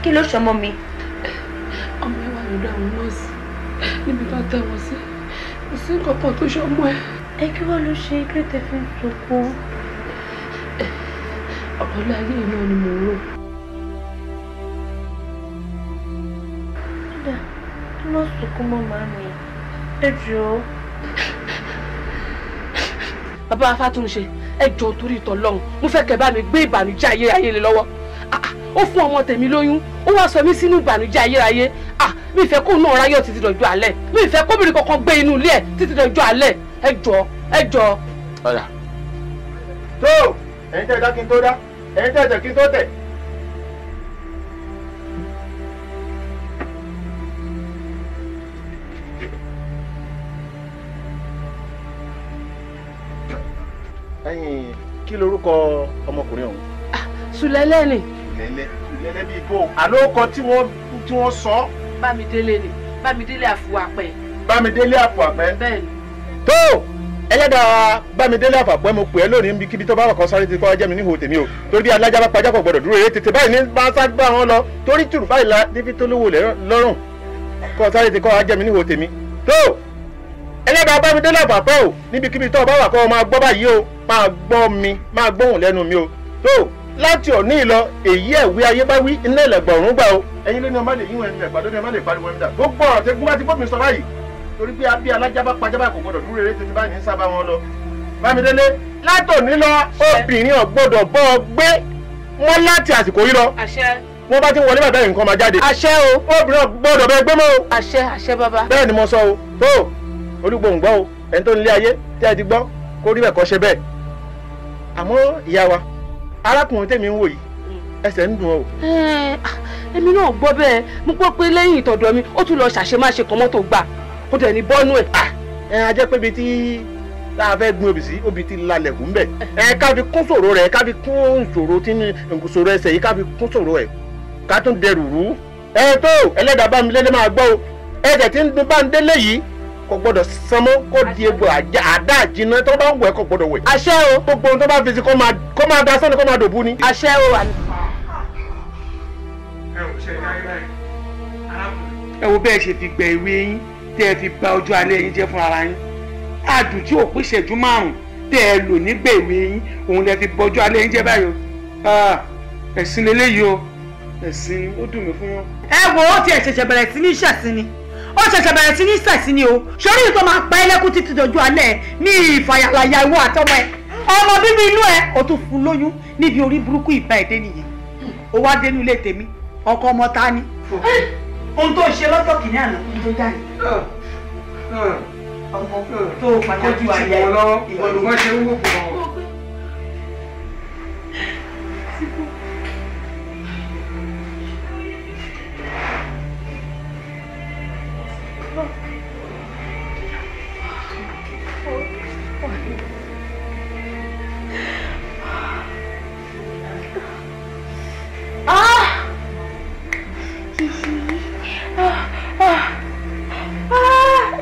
Kí ló ṣọmọ mi? Ọmọ ẹ wà lọ́dọ̀ àwọn nọ́ọ̀sì níbi tó tẹ̀ wọ́n sí. Kò sí nǹkan kan tó ṣọmọ ẹ. Ẹ kí wọ́n ló ṣe kí ló tẹ fi ń sunkún? Ọ̀rọ̀ ilé ayé yìí náà ni mò ń rò. Kódà ẹ má sunkún mọ́ màmí. Ẹ jọ̀ọ́. Bàbá Fátúnṣe ẹ jọ̀ọ́ torí ìtọ́lọ́run mo fẹ́ kẹ́ bá mi gbé ìbànújẹ́ ayérayé lé lọ́wọ́. Ó fún ọmọ tèmi lóyún ó wá sọ mí sínú ìbànújẹ́ ayérayé mi ìfẹ́ kóun náà ráyọ̀ títí dọjọ́ alẹ́ mi ìfẹ́ kóbìnrin kankan gbé inú ilé ẹ̀ títí dọjọ́ alẹ́ ẹ jọ̀ọ́ ẹ jọ̀ọ́. Tó ẹ̀yin tẹ́ ẹ dá kí n tó dá ẹ̀yin tẹ́ ẹ tẹ̀ kí n tó tẹ̀. Ẹ̀yin kí lorúkọ ọmọkùnrin ọ̀hún. Sùlẹ́lẹ́ ni. Sùlẹ́lẹ́ bíi bó. Àlókọ tí wọ́n sọ. Bámidélé ni Bámidélé àfùwàpẹ́. Bámidélé àfùwàpẹ́. Bẹ́ẹ̀ni. Tó ẹlẹ́dàá Bámidélé àfàpẹ́ mo pè é lónìí níbi kíbi tó bá wà kọ́ sáré ti kọ́ jẹ́ mi níhò tèmi o torí bí alájà bá pajá kò gbọdọ̀ dúró eré tètè báyìí ní bá sáré bá wọn lọ torí tùrù báyìí la níbi tó lówó lọ́rùn kọ́ sáré ti kọ́ jẹ́ mi níhò tèmi. Tó ẹlẹ́dàá Bámidélé àfàpẹ́ o níbikíbi tó bá wà kọ́ máa gbọ́ báyìí o máa gbọ́ mi máa gbóhùn lẹ́nu mi o tó láti òní lọ èyí ẹ̀wí ayé bá wí iná ẹ̀lẹ́gbọ̀rún gbà o ẹ̀yin ló ní ọmọ lè yíwọ̀n ẹni ẹ̀gbà ló ní ọmọ lè pariwo ẹni dà gbogbo ọ̀rọ̀ tẹ gún bá ti bómi sọ báyìí torí pé abí alájà bá pajá báyìí kò gbọdọ̀ dúró eré tètè báyìí ní sábà wọn lọ. Bámidélé látòní lọ obìnrin ò gbọdọ̀ bọ́ ọ gbé mọ́ láti àsìkò yìí lọ. Àṣẹ. Wọ́n bá ti wọlé bàbá yìí nǹkan máa jáde. Àṣẹ o. Obìnrin ò gbọdọ̀ bẹ gbé mọ́ o. Àṣẹ àṣẹ bàbá. Bẹ́ẹ̀ ni mo sọ o tó olúgbòhùn gbọ́ o ẹni tó nílé ayé tẹ́ ẹ ti gbọ́ Kó rí bẹ́ẹ̀ kó ṣe bẹ́ẹ̀. Àmọ́ ìyá wa, arákùnrin tèmi ń wò yìí, ẹsẹ̀ ń dùn ọ́ o. Èmi náà gbọ́ bẹ́ẹ̀, mo gbọ́ pé lẹ́yìn ìtọ̀dọ̀ mi ó tún lọ ṣàṣemáṣe kan mọ́tò gbà kó tẹ̀ ní bọ́nú ẹ̀. Ẹ á jẹ́ pé ibi tí tá a fẹ́ gbin obì sí, obì ti lalẹ̀ kún bẹ̀. Ẹ ká fi kún ṣòro rẹ̀, ká fi kún ṣòro tí ní ṣòro ẹsẹ̀ yìí, ká fi kún ṣòro ẹ̀, ká tún dẹrù rú. Ẹ tó ẹlẹ́dàá bá mi lẹ́lẹ́ máa gbọ́ o, ẹsẹ̀ tí ń dun bá ń délé yìí kò gbọ́dọ̀ sanmọ́, kó di egbò àdá àjìnà tó bá ń wẹ̀ kò gbọ́dọ̀ wẹ̀. Àṣẹ o. Gbogbo ohun tó bá fi sí kó máa da sọ́ni kó máa dòbu ni. Àṣẹ o. Ẹ wo bẹ́ẹ̀ ṣe fi gbẹ ìwé yín tẹ́ ẹ fi bà ọjọ́ alẹ́ yín jẹ́ fún ara yín. Adùn tí ò pé ìṣẹ́jú márùn-ún tẹ́ ẹ lò nígbà ìwé yín òun lẹ fi bọjọ́ alẹ́ yín jẹ́ báyìí o. Ẹ̀sìn leléyìí o, ẹ̀sìn ó dùn mí fún yín. Ẹ wo, ó tiẹ̀ ṣẹ̀ṣẹ̀ bẹ̀rẹ̀ sí ní ṣẹ̀sìn ni, ó ṣẹ̀ṣẹ̀ bẹ̀rẹ̀ sí ní ṣẹ̀sìn ni o. Sórí yìí tó máa pa ẹlẹ́kùn títí dojú alẹ́ ní ìfàyàlàyà ìwọ àtọmọ ẹ, ọmọ bíbí inú ẹ, ó tún fún lóyún níbi orí burúkú ìbá ẹ̀dẹ́ nìyẹn. Ó wá dénú ilé tèmi, ọkọ ọmọ ta ni. Ohun tó ṣe lọ́jọ́ kìíní àná kí tó jáde. Ọmọ tó pàjájú ayẹ ìwọ ló máa ṣe ń wò fún ọ.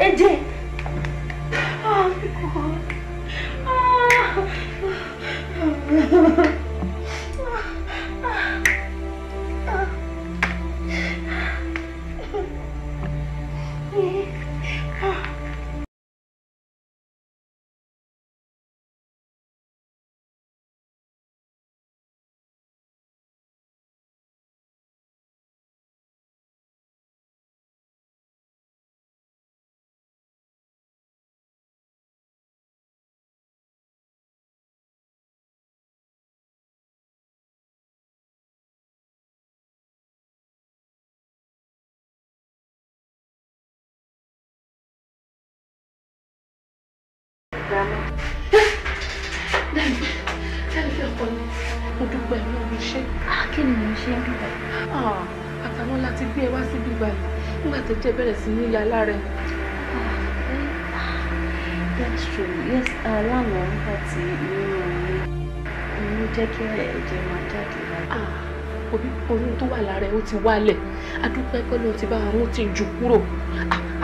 Ẹ̀jẹ̀. Ah, God. Ah. Mo dúpẹ́ Ọlọ́run ṣe. Kí ni mo ṣe ń bíbá? Àtàwọn láti gbé ẹ wá síbí báyìí nígbà tó jẹ́ bẹ̀rẹ̀ sí ní ya lára ẹ̀. That's true. Yes, lánàá nígbà tí inú mi ló jẹ́ kí ẹ̀jẹ̀ máa jáde lára. Òbí oyún tó wà lára ẹ̀ ó ti wálẹ̀. A dúpẹ́ pé ló ti bá wa mú ti jù kúrò.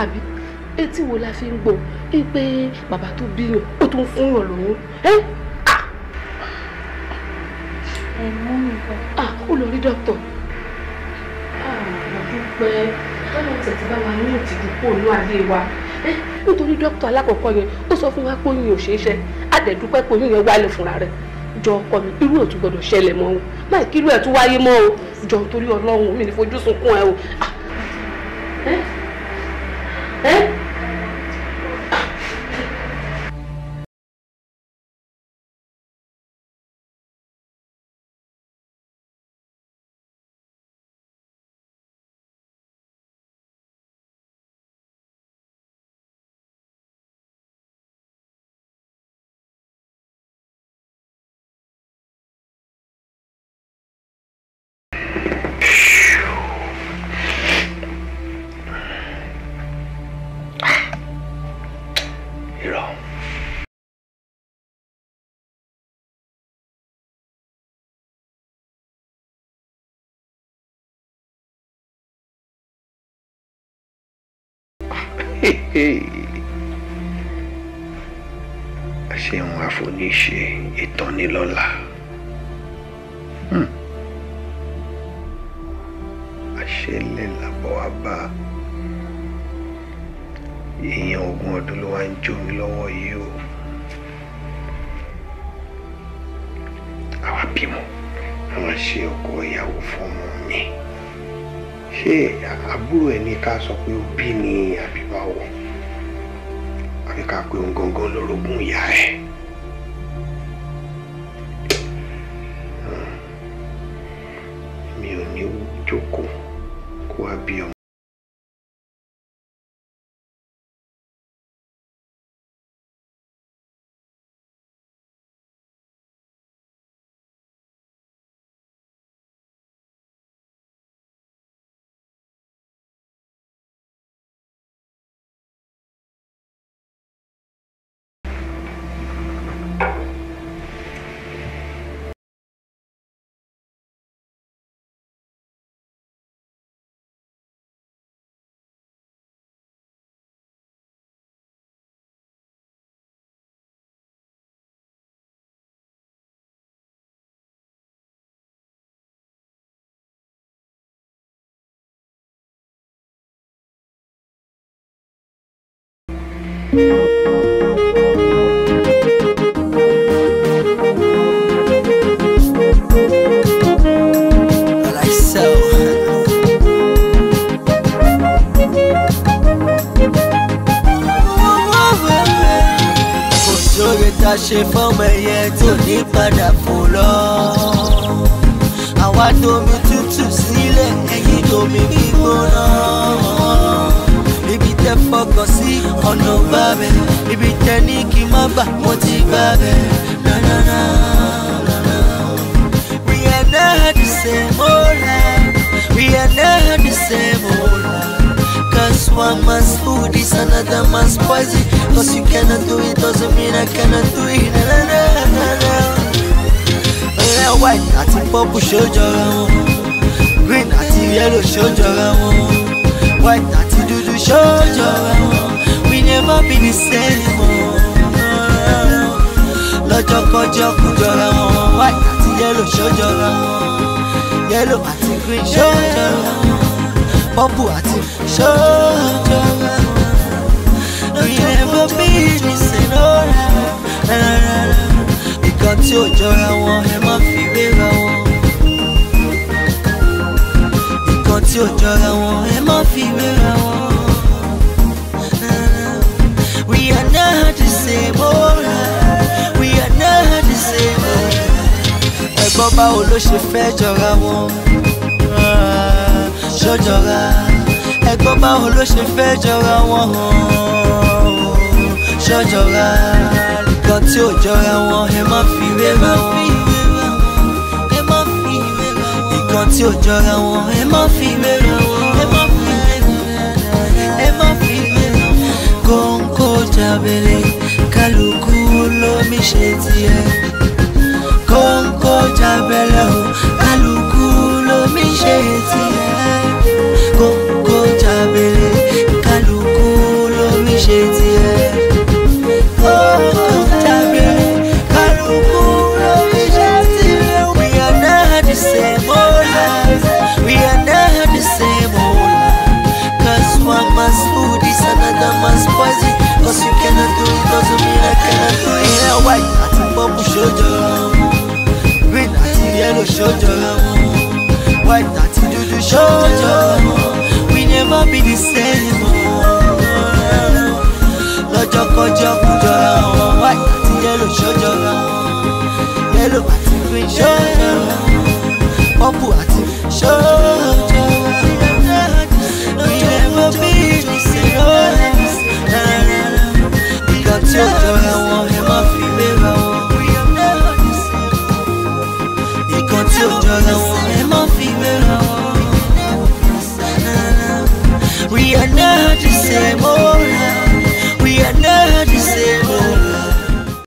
Àbí etí wo la fi ń gbọ́ pé bàbá tó bíyàn ó tún fún yàn lóyún. Ó lọ rí dókítà. Mo dúpẹ́ tọ́lọ́ tẹ̀ ti bá wa ní ìtìjú kúrò ní ayé wa. Nítorí dókítà alákọ̀ọ́kọ́ yẹn ó sọ fún wa pé oyún ò ṣeé ṣe. A dẹ̀ dúpẹ́ pé oyún yẹn wálé fúnra rẹ̀. Jọ ọkọ mi, irú ò tún gbọdọ̀ ṣẹlẹ̀ mọ́ o. Máì kí irú ẹ̀ tún wáyé mọ́ o. Jọ torí Ọlọ́run mi ní fojú sunkún ẹ o. Àṣehun àfoníṣe ìtànilọ́lá. Àṣẹlẹ̀ làbọ̀ wá bá èèyàn ogún ọdún ló wá ń jó mi lọ́wọ́ yìí o. Àwa bímọ, àwa ṣe ọkọ ìyàwó fọmọ mi. Ṣé àbúrò ẹ ní ká sọ pé ó bí ní àbí báwo? Àbí ká pé òun gangan lórogún ìyá ẹ? Mi ò ní jókòó kó wá bí ọmọ. Like so. Kò sóore tá a ṣe fọ́mọ ẹyẹ tí ò ní padà fò lọ. Àwa domi tútù sílẹ̀, ẹ̀yin domi gbígbóná. Ibi tẹ́ fọkàn sí ọ̀nà bá bẹ̀. Ibi tẹ́ ní kí n má bà, mo ti gbà bẹ̀. Na na na na na. We are not the same old life. We are not the same old life. Cause one man's food is another man's poison. Cause you cannot do it doesn't mean I cannot do it. Na na na na na. Red, white àti purple ṣó jọra wọn. Green àti yellow ṣó jọra wọn. White àti dúdú ṣó jọra wọn. We never be the same o. Lọ́jọ́kọ́jọ́ kò jọra wọn. White àti yellow ṣó jọra wọn. Yellow àti green ṣó jọra wọn. Purple àti ṣó jọra wọn. We never be the same o. Nǹkan tí ò jọra wọn ẹ má fi wéra wọn. Nǹkan tí ò jọra wọn ẹ má fi wéra wọn. We are not the same o. We are not the same o. Ẹ̀gbọ́n báwo ló ṣe fẹ́ jọra wọn? Ṣó jọra? Ẹ̀gbọ́n báwo ló ṣe fẹ́ jọra wọn? Ṣó jọra? Nǹkan tí ò jọra wọn ẹ má fi wéra wọn. Nǹkan tí ò jọra wọn ẹ má fi wéra wọn. Ẹ má fi wéra wọn. Kóńkó jábélé, kálukú lómi ṣe tiẹ̀. Kóńkó jábélé o, kálukú lómi ṣe tiẹ̀. Kóńkó jábélé, kálukú lómi ṣe tiẹ̀. Kóńkó jábélé, kálukú lómi ṣe tiẹ̀. We are not the same old life. We are not the same old life. Cause one man's food is another man's poison. Cause you cannot do it doesn't mean I cannot do it. Yeah, white àti purple ṣó jọra wọn. Green àti yellow ṣó jọra wọn. White àti dúdú ṣó jọra wọn. We never be the same o. Lọ́jọ́kọ́jọ́ kò jọra wọn. White àti yellow ṣó jọra wọn. Yellow àti green ṣó jọra wọn. Purple àti ṣó jọra wọn. We never be the same o. Nǹkan tí ò jọra wọn ẹ má fi wéra wọn. Nǹkan tí ò jọra wọn ẹ má fi wéra wọn. We are not the same o. We are not the same.